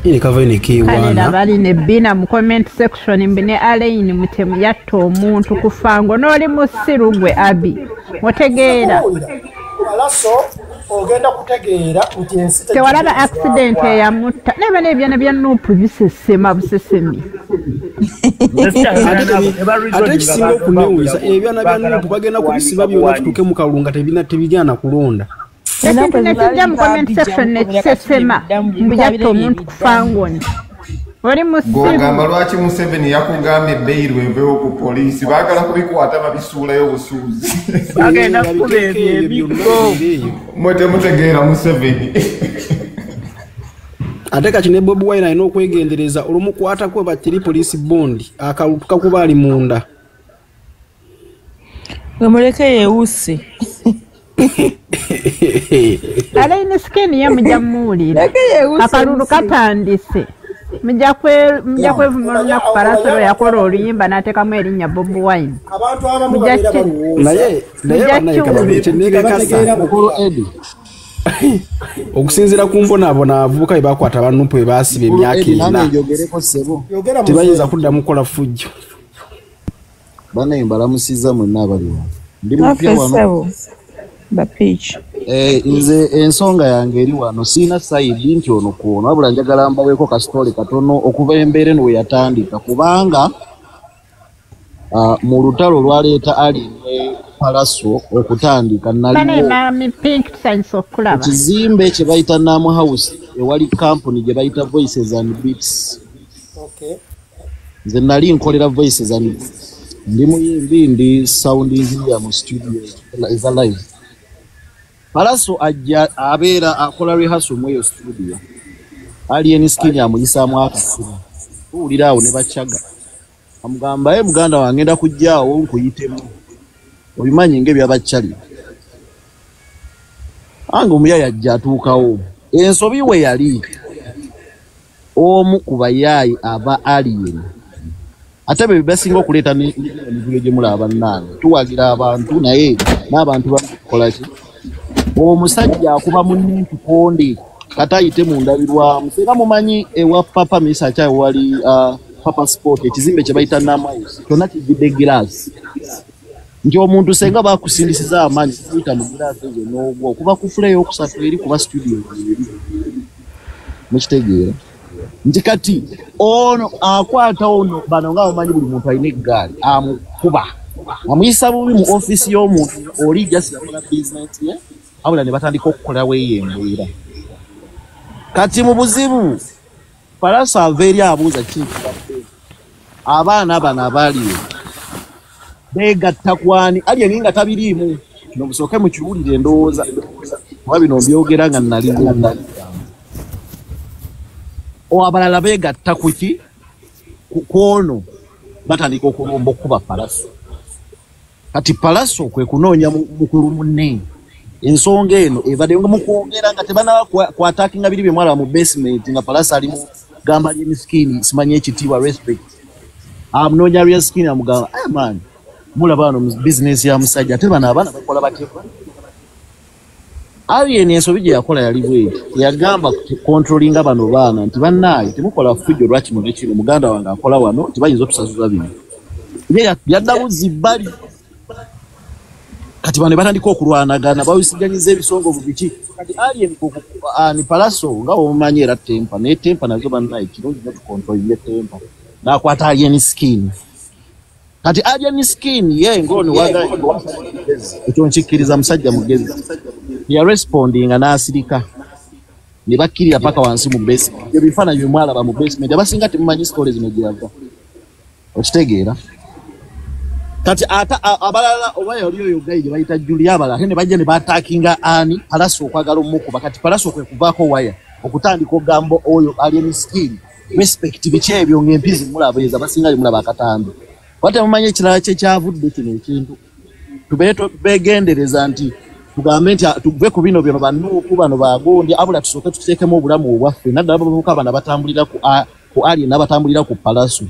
S3: ine kava ine
S16: Kalera bali ne bina mu comment section mbi ne Alain Mutemu yatta omuntu kufango n'oli musiru gwe Abi otegeera.
S1: Palaso ogenda kutegeera nti ensi
S16: tewalaba accident eyamutta naye n'ebyana bya Nupu bisesema busesemi.
S3: Ate ekisinga okunewuunyisa ebyana bya Nupu bagenda kubisiba byonna tutuuke mu kalulu nga tebigenda kulonda.
S16: Ekintu nekijja mu comment section nekisesema mbu yatta omuntu kufangoni oli musiru.
S21: Gogamba lwaki Museveni yakugambye bail wevewo ku poliisi, baagala kubikwata babisuulayo busuuzi.
S19: Bagenda kukuba ebyo ebiggo.
S21: Mwe temutegeera Museveni.
S3: Ate kati ne Bobi Wine alina okwegendereza olumukwatako batiri poliisi bondi akalulu kakuba ali munda.
S12: Gwe muleke yeewuse.
S16: Alain Skin ye mujja mmuwulira akalulu katandise mujja kwevuma olunaku Palaso lwe yakola oluyimba n'ateekamu erinnya Bobi Wine.
S1: Abantu abamu babeera balowooza
S3: naye naye bannayekakasa
S5: Mukulu Eddie
S3: okusinziira ku mbonaabona abavubuka bwe bakwata ba Nupu bwe baasiba emyaka ena
S5: njogereko ssebo
S3: tebayinza kuddamu kukola fujjo.
S5: Banaye mbalamusizza mwenna abali wano, ndi mupya wano. Nze ensonga yange eri wano, sirina sayidi nti ono kwono, wabula njagala mbaweeko kasitole katono okuva embeera eno we yatandika, kubanga mu lutalo lwaleeta Ali ne Palaso okutandika naliwo ekizimbe kye bayita Namu House ewali kampuni gye bayita Voices and Beats. Nze nali nkolera Voices and Beats, ndi muyimbi, ndi sound engineer mu studio eza live. Palaso ajja abeera akola rehearsal mu eyo studio, Alien Skin amuyisaamu akasimu, tuwulira awo ne bacaga amugamba, ye muganda wange ngenda kujjaawo nkuyitemu, obimanyi ng'ebyabakyali. Ange omuyaayi ajja atuukawo. Ensobi we yali omu ku bayaayi aba Alien, ate be basinga okuleeta emivuyo gye mulaba bannange, tuwagira abantu naye n'abantu bakola ki? Omusajja akuba munne ntukonde kata ayite mu ndabirwamu. Singa mumanyi ewa Papa Misa akyayi wali Papa Sport, ekizimbe kye bayita Namu House kyonna kijjudde giraasi, nti omuntu senga bakusindisiza amaanyi kuyita mu giraasi ezo n'ogwa okuva ku fula ey'okusatu eri kuba studio eri mukitegeera nti kati ono akwata ono bano nga bamanyi buli muntu alina eggaali amukuba amuyisa bubi mu ofiisi y'omuntu oli just yakola bizinesi ye, wabula ne batandika okukolawo eyo embeera. Kati mu buzibu Palaso ava eri abuuza ki ekibadde, abaana bano abaaliyo beegatta kwani Alien nga tabiriimu. Kino musooke mukiwulire endowooza, kuba bino mbyogera nga naliwo. Abalala beegatta ku ki? Ku ono batandika okulumba okukuba Palaso. Kati Palaso kwe kunoonya mukulu munne. Ensonga eno ebadde nga mukwogera nga tebanaba kwatakinga biri bye mwalaba mu basement nga Palaso ali mu gamba Alien Skin simanyi ekitiibwa respect. Amunoonya Alien Skin amugamba, man mulaba wano mu bizinesi ya musajja ate bano abaana bakola batya? Alien ensobi gye yakola yali bweti, yagamba controllinga bano baana nti bannaaye temukola fujjo lwa kino ne kino, muganda wange akola wano nti bayinza otusasuza bino. Ye yaddamu zibbali. Kati bano batandika okulwanagana, bawisiganyiza ebisongovu biki. Kati Alien ni Palaso nga omumanyi era tempa, naye tempa nazo bannaaye kirungi nnyo tukontrolinge tempa. N'akwata Alien Skin. Kati Alien Skin ye ng'ono waga ekyo nkikkiriza musajja mugezi. Yarespondinga n'asirika ne bakkirira paka wansi mu basement. Ebifaananyi bye mwalaba mu basement abasinga temumanyi sitole zino gye yava. Okitegeera? Kati ate abalala oba yali oyo guy gye bayita Julia, abalala ate ne bajja ne bataakinga ani Palaso okwagala omukuba. Kati Palaso kwe kuvaako waya okutandika okugamba oyo Alien Skin respect biki ebyo ng'empizi mulaba ezo abasinga bye mulaba akatambi. Oba temumanyi ekirala kye kyavudde kino ekintu. Tubeere beegendereza nti tugambe nti tuve ku bino bino bannuuku bano bagundi, abula tusooke tuteekemu obulamu obwaffe, naddala abavubuka bano abatambulira ku Alien n'abatambulira ku Palaso.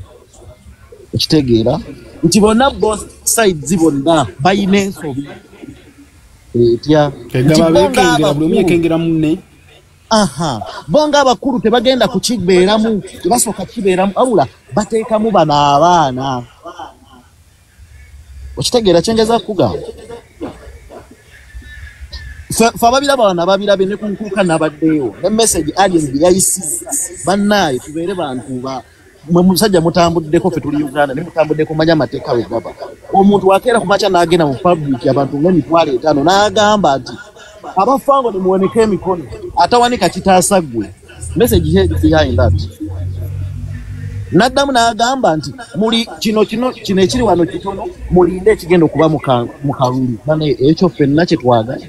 S5: Okitegeera nti bonna both sides bonna balina ensobi etya. Nti
S3: Egaba
S5: bo
S3: beekengera, buli omu
S5: ng'abakulu
S3: yekengera munne.
S5: Aha, bo ng'abakulu tebagenda kukibeeramu, tebasooka kibeeramu, wabula bateekamu bano abaana. Okitegeera kyengeza kugamba? Fe ababiraba wano ababirabye ne ku nkuuka nabaddeyo ne message Alien gye yayisizza, bannaaye tubeere bantu ba mwe musajja mutambuddeko, ffe tuli Uganda ne mutambuddeko, manya amateeka we gaba. Omuntu wakeera ku makya n'agenda mu public abantu nga 50,000 n'agamba nti abafango ne muwanike emikono, atawanika kitaasa ggwe. Message here behind that. N'addamu n'agamba nti muli kino kino kino ekiri wano kitono, mulinde ekigenda okuba mu kalulu. Bane ekyo ffenna kye twagala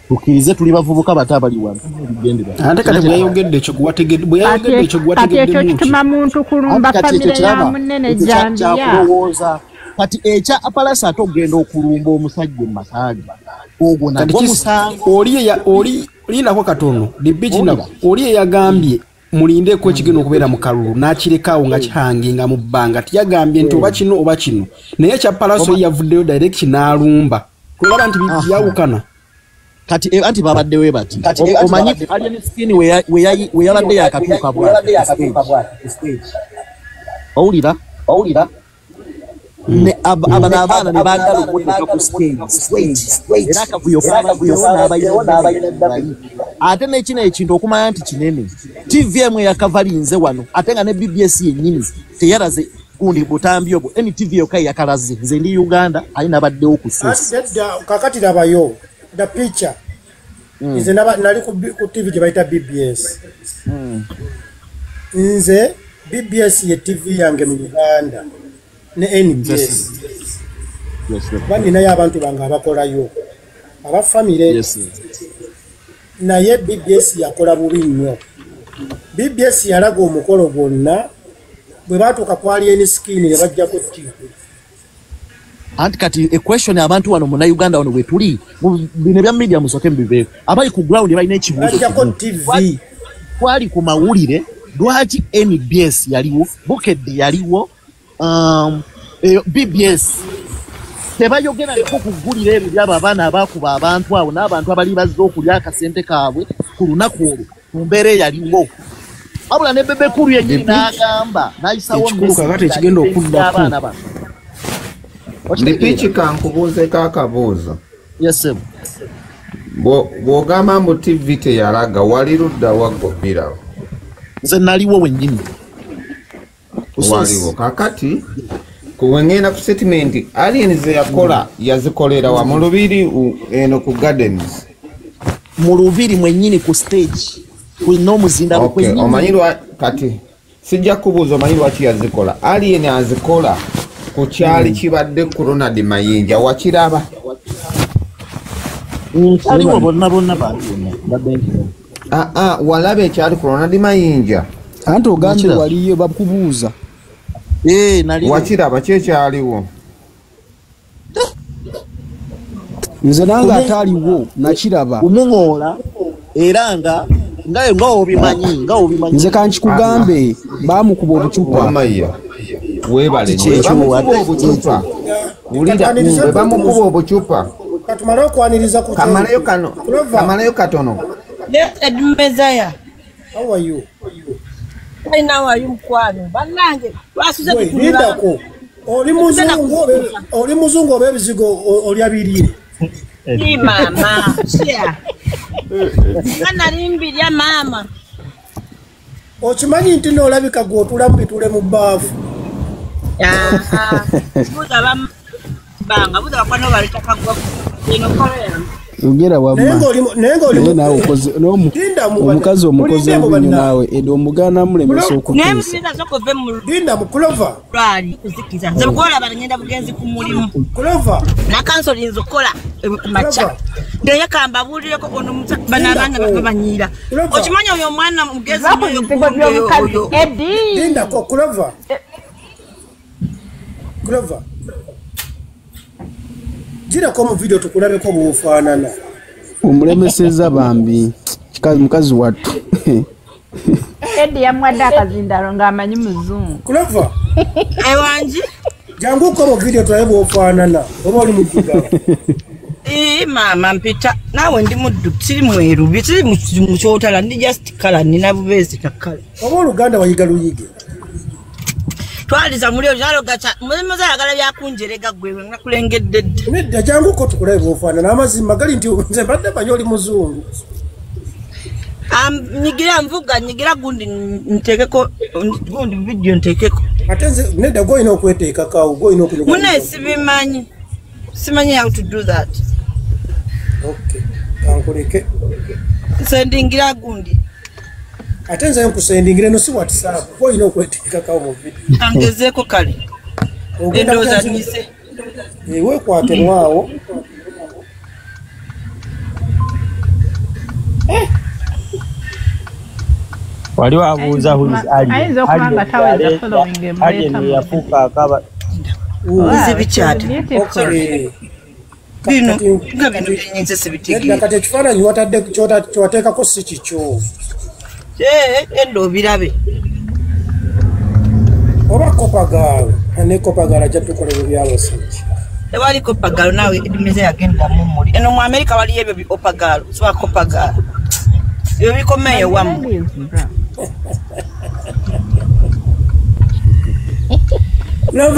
S5: tukkirize, tuli bavubuka bato abali wano tubigendera.
S3: Ate kati bwe yayogedde ekyo bwe yayogedde ekyo
S16: Kati ekyo
S3: gwategeddemu ki?
S16: kituma muntu kulumba
S5: Anti kati ekyo
S16: famire ya
S5: kiraba
S16: munne
S5: ekyo
S16: nejjambiya.
S5: kyakulowooza. Kati ekya Apalasi ate okugenda okulumba omusajja mu maka ge, ogwo
S3: Kati
S5: nagwo musango.
S3: oli oli lindako katono dibiki
S5: Owulira?
S3: nako oli eyagambye mulindeko ekigenda okubeera mu kalulu n'akirekawo nga kihanginga mu bbanga, tiyagambye nti oba kino oba kino, naye ekya Palaso ye yavuddeyo direct n'alumba, kulaba nti byawukana.
S5: Kati anti babaddewe bati. Omanyi Alien Skin we yabadde yakatuuka bw'ati ku stage, owulira? Ne abano abaana ne baagala okumuteeka ku stage, era akavuyo kabaddewo n'abayina. Ate nekino ekintu okumanya nti kinene, TV emu eyakavalinze wano, ate nga ne BBS yennyini teyalaze gundi butambi obwo, NTV yokka yakalaze. Nze ndi Uganda ali nabaddewo ku source.
S1: Nedda, kakati labayo the picture. Nze nali ku TV gye bayita BBS. Nze BBS ye TV yange mu Uganda ne NBS, kuba ninayo abantu bange abakolayo aba famire. Naye BBS yakola bubi nnyo. BBS yalaga omukolo gwonna, bwe baatuuka ku Alien Skin ne bajjako TV.
S5: Anti kati equestion abantu wano munauganda wano bwe tuli bino ebya media musooke mubiveeko, abali ku ground balina ekibuuzo
S1: Bajjako
S5: kimu.
S1: TV.
S5: Twali ku mawulire, lwaki NBS yaliwo, Bukedde yaliwo, eyo BBS tebayogerako kuggulira ebyo byabo abaana abakuba abantu abo n'abantu abali bazze okulya akasente kaabwe ku lunaku olwo mu mbeera eyaliwo, wabula ne Bebe Cool yennyini n'agamba n'ayisawo
S3: Ekikulu kakati ekigenda okuddako.
S5: abaana bano.
S18: Ndipiki, kankubuuzeko akabuuzo.
S5: Yes, sir.
S18: Bw'ogamba mbu TV teyalaga, wali ludda wa gobirawo?
S5: Nze naliwo wennyini.
S18: Waliwo. Kakati kuwengenda ku statement Alien ze yakola, yazikolera wa? Mu lubiri eno ku gardens?
S5: Mu lubiri mwennyini, ku stage n'omuzindalo
S18: Okay,
S5: kwennyini.
S18: Omanyi lwa kati sijja kubuuza, omanyi lwaki yazikola? Alien azikola ku kyali kibadde ku Ronald Mayinja, wakiraba?
S5: Kyaliwo, bonna bonna baaliwo, mbadde nkiraba.
S18: Aa, walaba ekyali ku Ronald Mayinja?
S3: Anti ogambye waliyo, bakubuuza.
S18: Wakiraba kyekyaliwo?
S3: Nze nange ataaliwo nakiraba.
S5: Kumuŋoola era nga obimanyi.
S3: Nze kankikugambe, baamukuba obucupa.
S18: Wamaya weebale.
S5: Kyekyo,
S18: Bwe bamukuba obucupa, wulira, bwe bamukuba obucupa.
S1: Katumale okwaniriza ku
S18: Kamaleyo kano. Kamaleyo katono.
S12: Yes, Edmezaya.
S1: How are you?
S12: Right now are you mkwano? Bannange lwasuze
S1: kutunula. Oli muzungu oba ebizigo olya birire.
S12: Ni mama. Share. Kana limbirya mama.
S1: Okimanyi nti n'olabika gw'otuula mu bitule mu bbaafu.
S12: Buuza banga buuza bakwano balitaka gwa ino kola.
S3: Ugera wamma. Naye okoze omukazi omukoze nnyo naawe edo omugana mulemesa okuteesa.
S12: Naye musinza soko ve mu
S1: Linda mu Clover.
S12: Lwali kuzikiza. Nze bukola bangenda bugenzi ku mulimu.
S1: Clover.
S12: Na council inzo kola ku macha. Ndiye kamba bulireko ono bana abaana babanyira. Okimanyi oyo omwana mugezi oyo.
S16: Edi.
S1: Linda ko Clover. Clover. Jira kwa mu video tukulabeko bufaanana.
S3: Omulemeseza bambi mukazi wattu.
S16: Edi yamwadde akazindalo ng'amanyi muzungu.
S1: Clover.
S12: Ewangi.
S1: Jangu kwa mu video tulabe bufaanana oba oli muddugavu.
S12: Mama mpita naawe ndi muddu siri mweru siri mu kyotala ndi just kala nina bubeezi kakkala.
S1: Oba Oluganda wayiga luyige.
S12: Twaliza muri ojalo gacha mulimu zayagala byakunjerega gwe nakulengedde dda.
S1: Nedda jangu ko tukulabe bw'ofaanana amazima gali nti nze mbadde manyi oli muzungu.
S12: Nyigira mvuga nyigira gundi ntekeko gundi video ntekeko.
S1: Ate nze nedda gw'olina okweteekako awo gw'olina okunyuka.
S12: Mune sibimanyi. Simanyi how to do that.
S1: Okay. Kankuleke.
S12: Sendingira gundi.
S1: Ate nze nkusendingira no si WhatsApp gw'olina okweteekako awo mu video.
S12: Kangezeeko kale. Endowooza nise.
S1: Weekwate mwawo.
S19: Waliwo abuuza who is Ali.
S16: Ayinza okuba nga taweza following
S19: emuleta. Ali yafuuka akaba.
S12: Nze bikyate. Bino nga bino byenyinza sibitegeera.
S1: Kati ekifaananyi watadde kyowateekako si kikyo.
S12: Endo obirabe.
S1: Oba kopagaalo. Ne kopagaalo ajja tukola ebyo by'abasajja.
S12: Tewali kopagaalo naawe edumeze yagenda mu muli. Eno mu Amerika waliyo ebyo bi opagaalo, siba kopagaalo. Ebyo bikomeyo wamu. Eno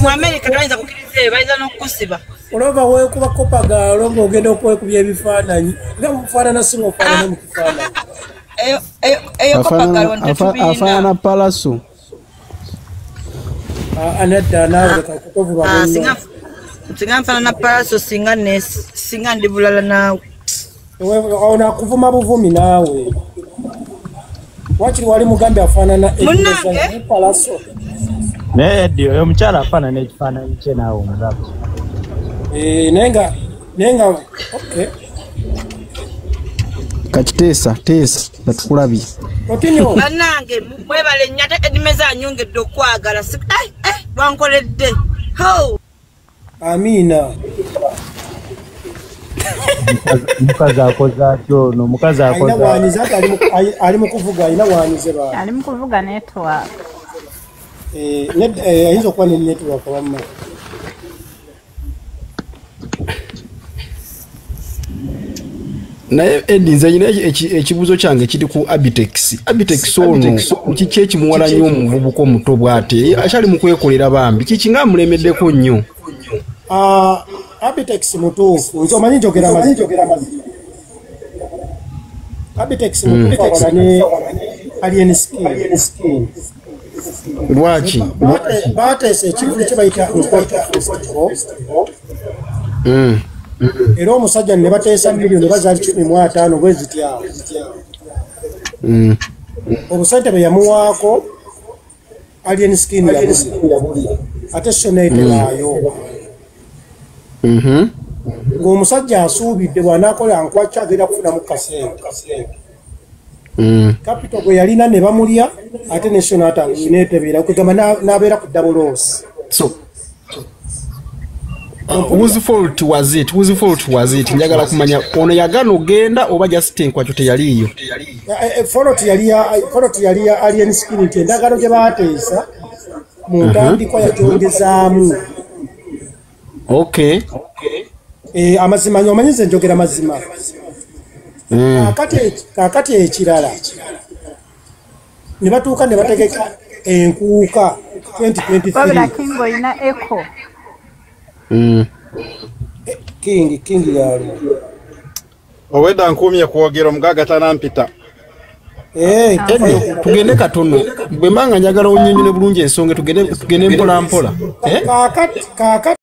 S12: mu Amerika tebayinza kukkiriza ebyo, bayinza n'okukusiba.
S1: Olova weekuba kopagaalo ng'ogenda okwekubya ebifaananyi. Nga bufaanana si ng'ofaanana mu kifaananyi.
S12: Eyo kopagaalo ntetubiina.
S3: Afaanana Palaso.
S1: Anadda naawe kukovuma munno.
S12: Singa nfaanana Palaso singa ndi bulala naawe.
S1: Ono akuvuma buvumi naawe. Wakiri wali mugambe afaanana
S12: Munnange.
S1: Palaso.
S19: Naye Eddy oyo omukyala afaanana ekifaananyi kye naawe omulaba.
S1: Nenga okay.
S3: Kakiteesa teesa tukulabye.
S1: Continue.
S12: Bannange mwebale nnyo ate Edmeza anyongedde okwagala. Wankoledde. Ho.
S1: Amina.
S19: Mukazi akoze atya ono mukazi akoze.
S1: Alina wanyize ali mu kuvuga alina wanyize ba.
S16: Ali mu kuvuga network.
S1: Ayinza okuba ne network wamma.
S3: Naye Eddy nze nyina ekibuuzo kyange kiri ku Abitex. Abitex ono kiki ekimuwala nnyo omuvubuka omuto bw'ate akyali mu kwekolera bambi kiki nga amulemeddeko nnyo?
S1: Abitex mutuufu nze omanyi njogera mazima. Abitex mutuufu awala ne Alien Skin.
S3: Lwaki?
S1: Baateesa ekivvulu kye bayita Nkwata Festival. Era omusajja ne bateesa miliyoni bazaali 15 bwe ziti awo. Obusente bwe yamuwaako Alien Skin yabulya ate so n'etebaayo. Ng'omusajja asuubidde bw'anaakola nkwakya agenda kufunamu kasente. Kapito gwe yalina ne bamulya ate ne so n'etebeera kwegamba n'abeera ku double loss.
S3: So whose fault was it? Whose fault was it? Njagala kumanya ono yagana ogenda oba just enkwakyo teyaliiyo.
S1: Fault yali ya Alien Skin nti endagaano gye baateesa mu ntandikwa yagyongezaamu.
S3: Okay.
S1: Amazima omanyi nze njogera mazima. Kaakati ekirala ne batuuka ne bategeka enkuuka 2023.
S16: Wabula King olina echo.
S1: King yalo.
S4: Owedda nkuumye kwogera omugagga tanampita.
S3: Tugende katono bwe mbanga njagala onnyonnyole bulungi ensonga tugende mpola mpola.
S1: Kaakati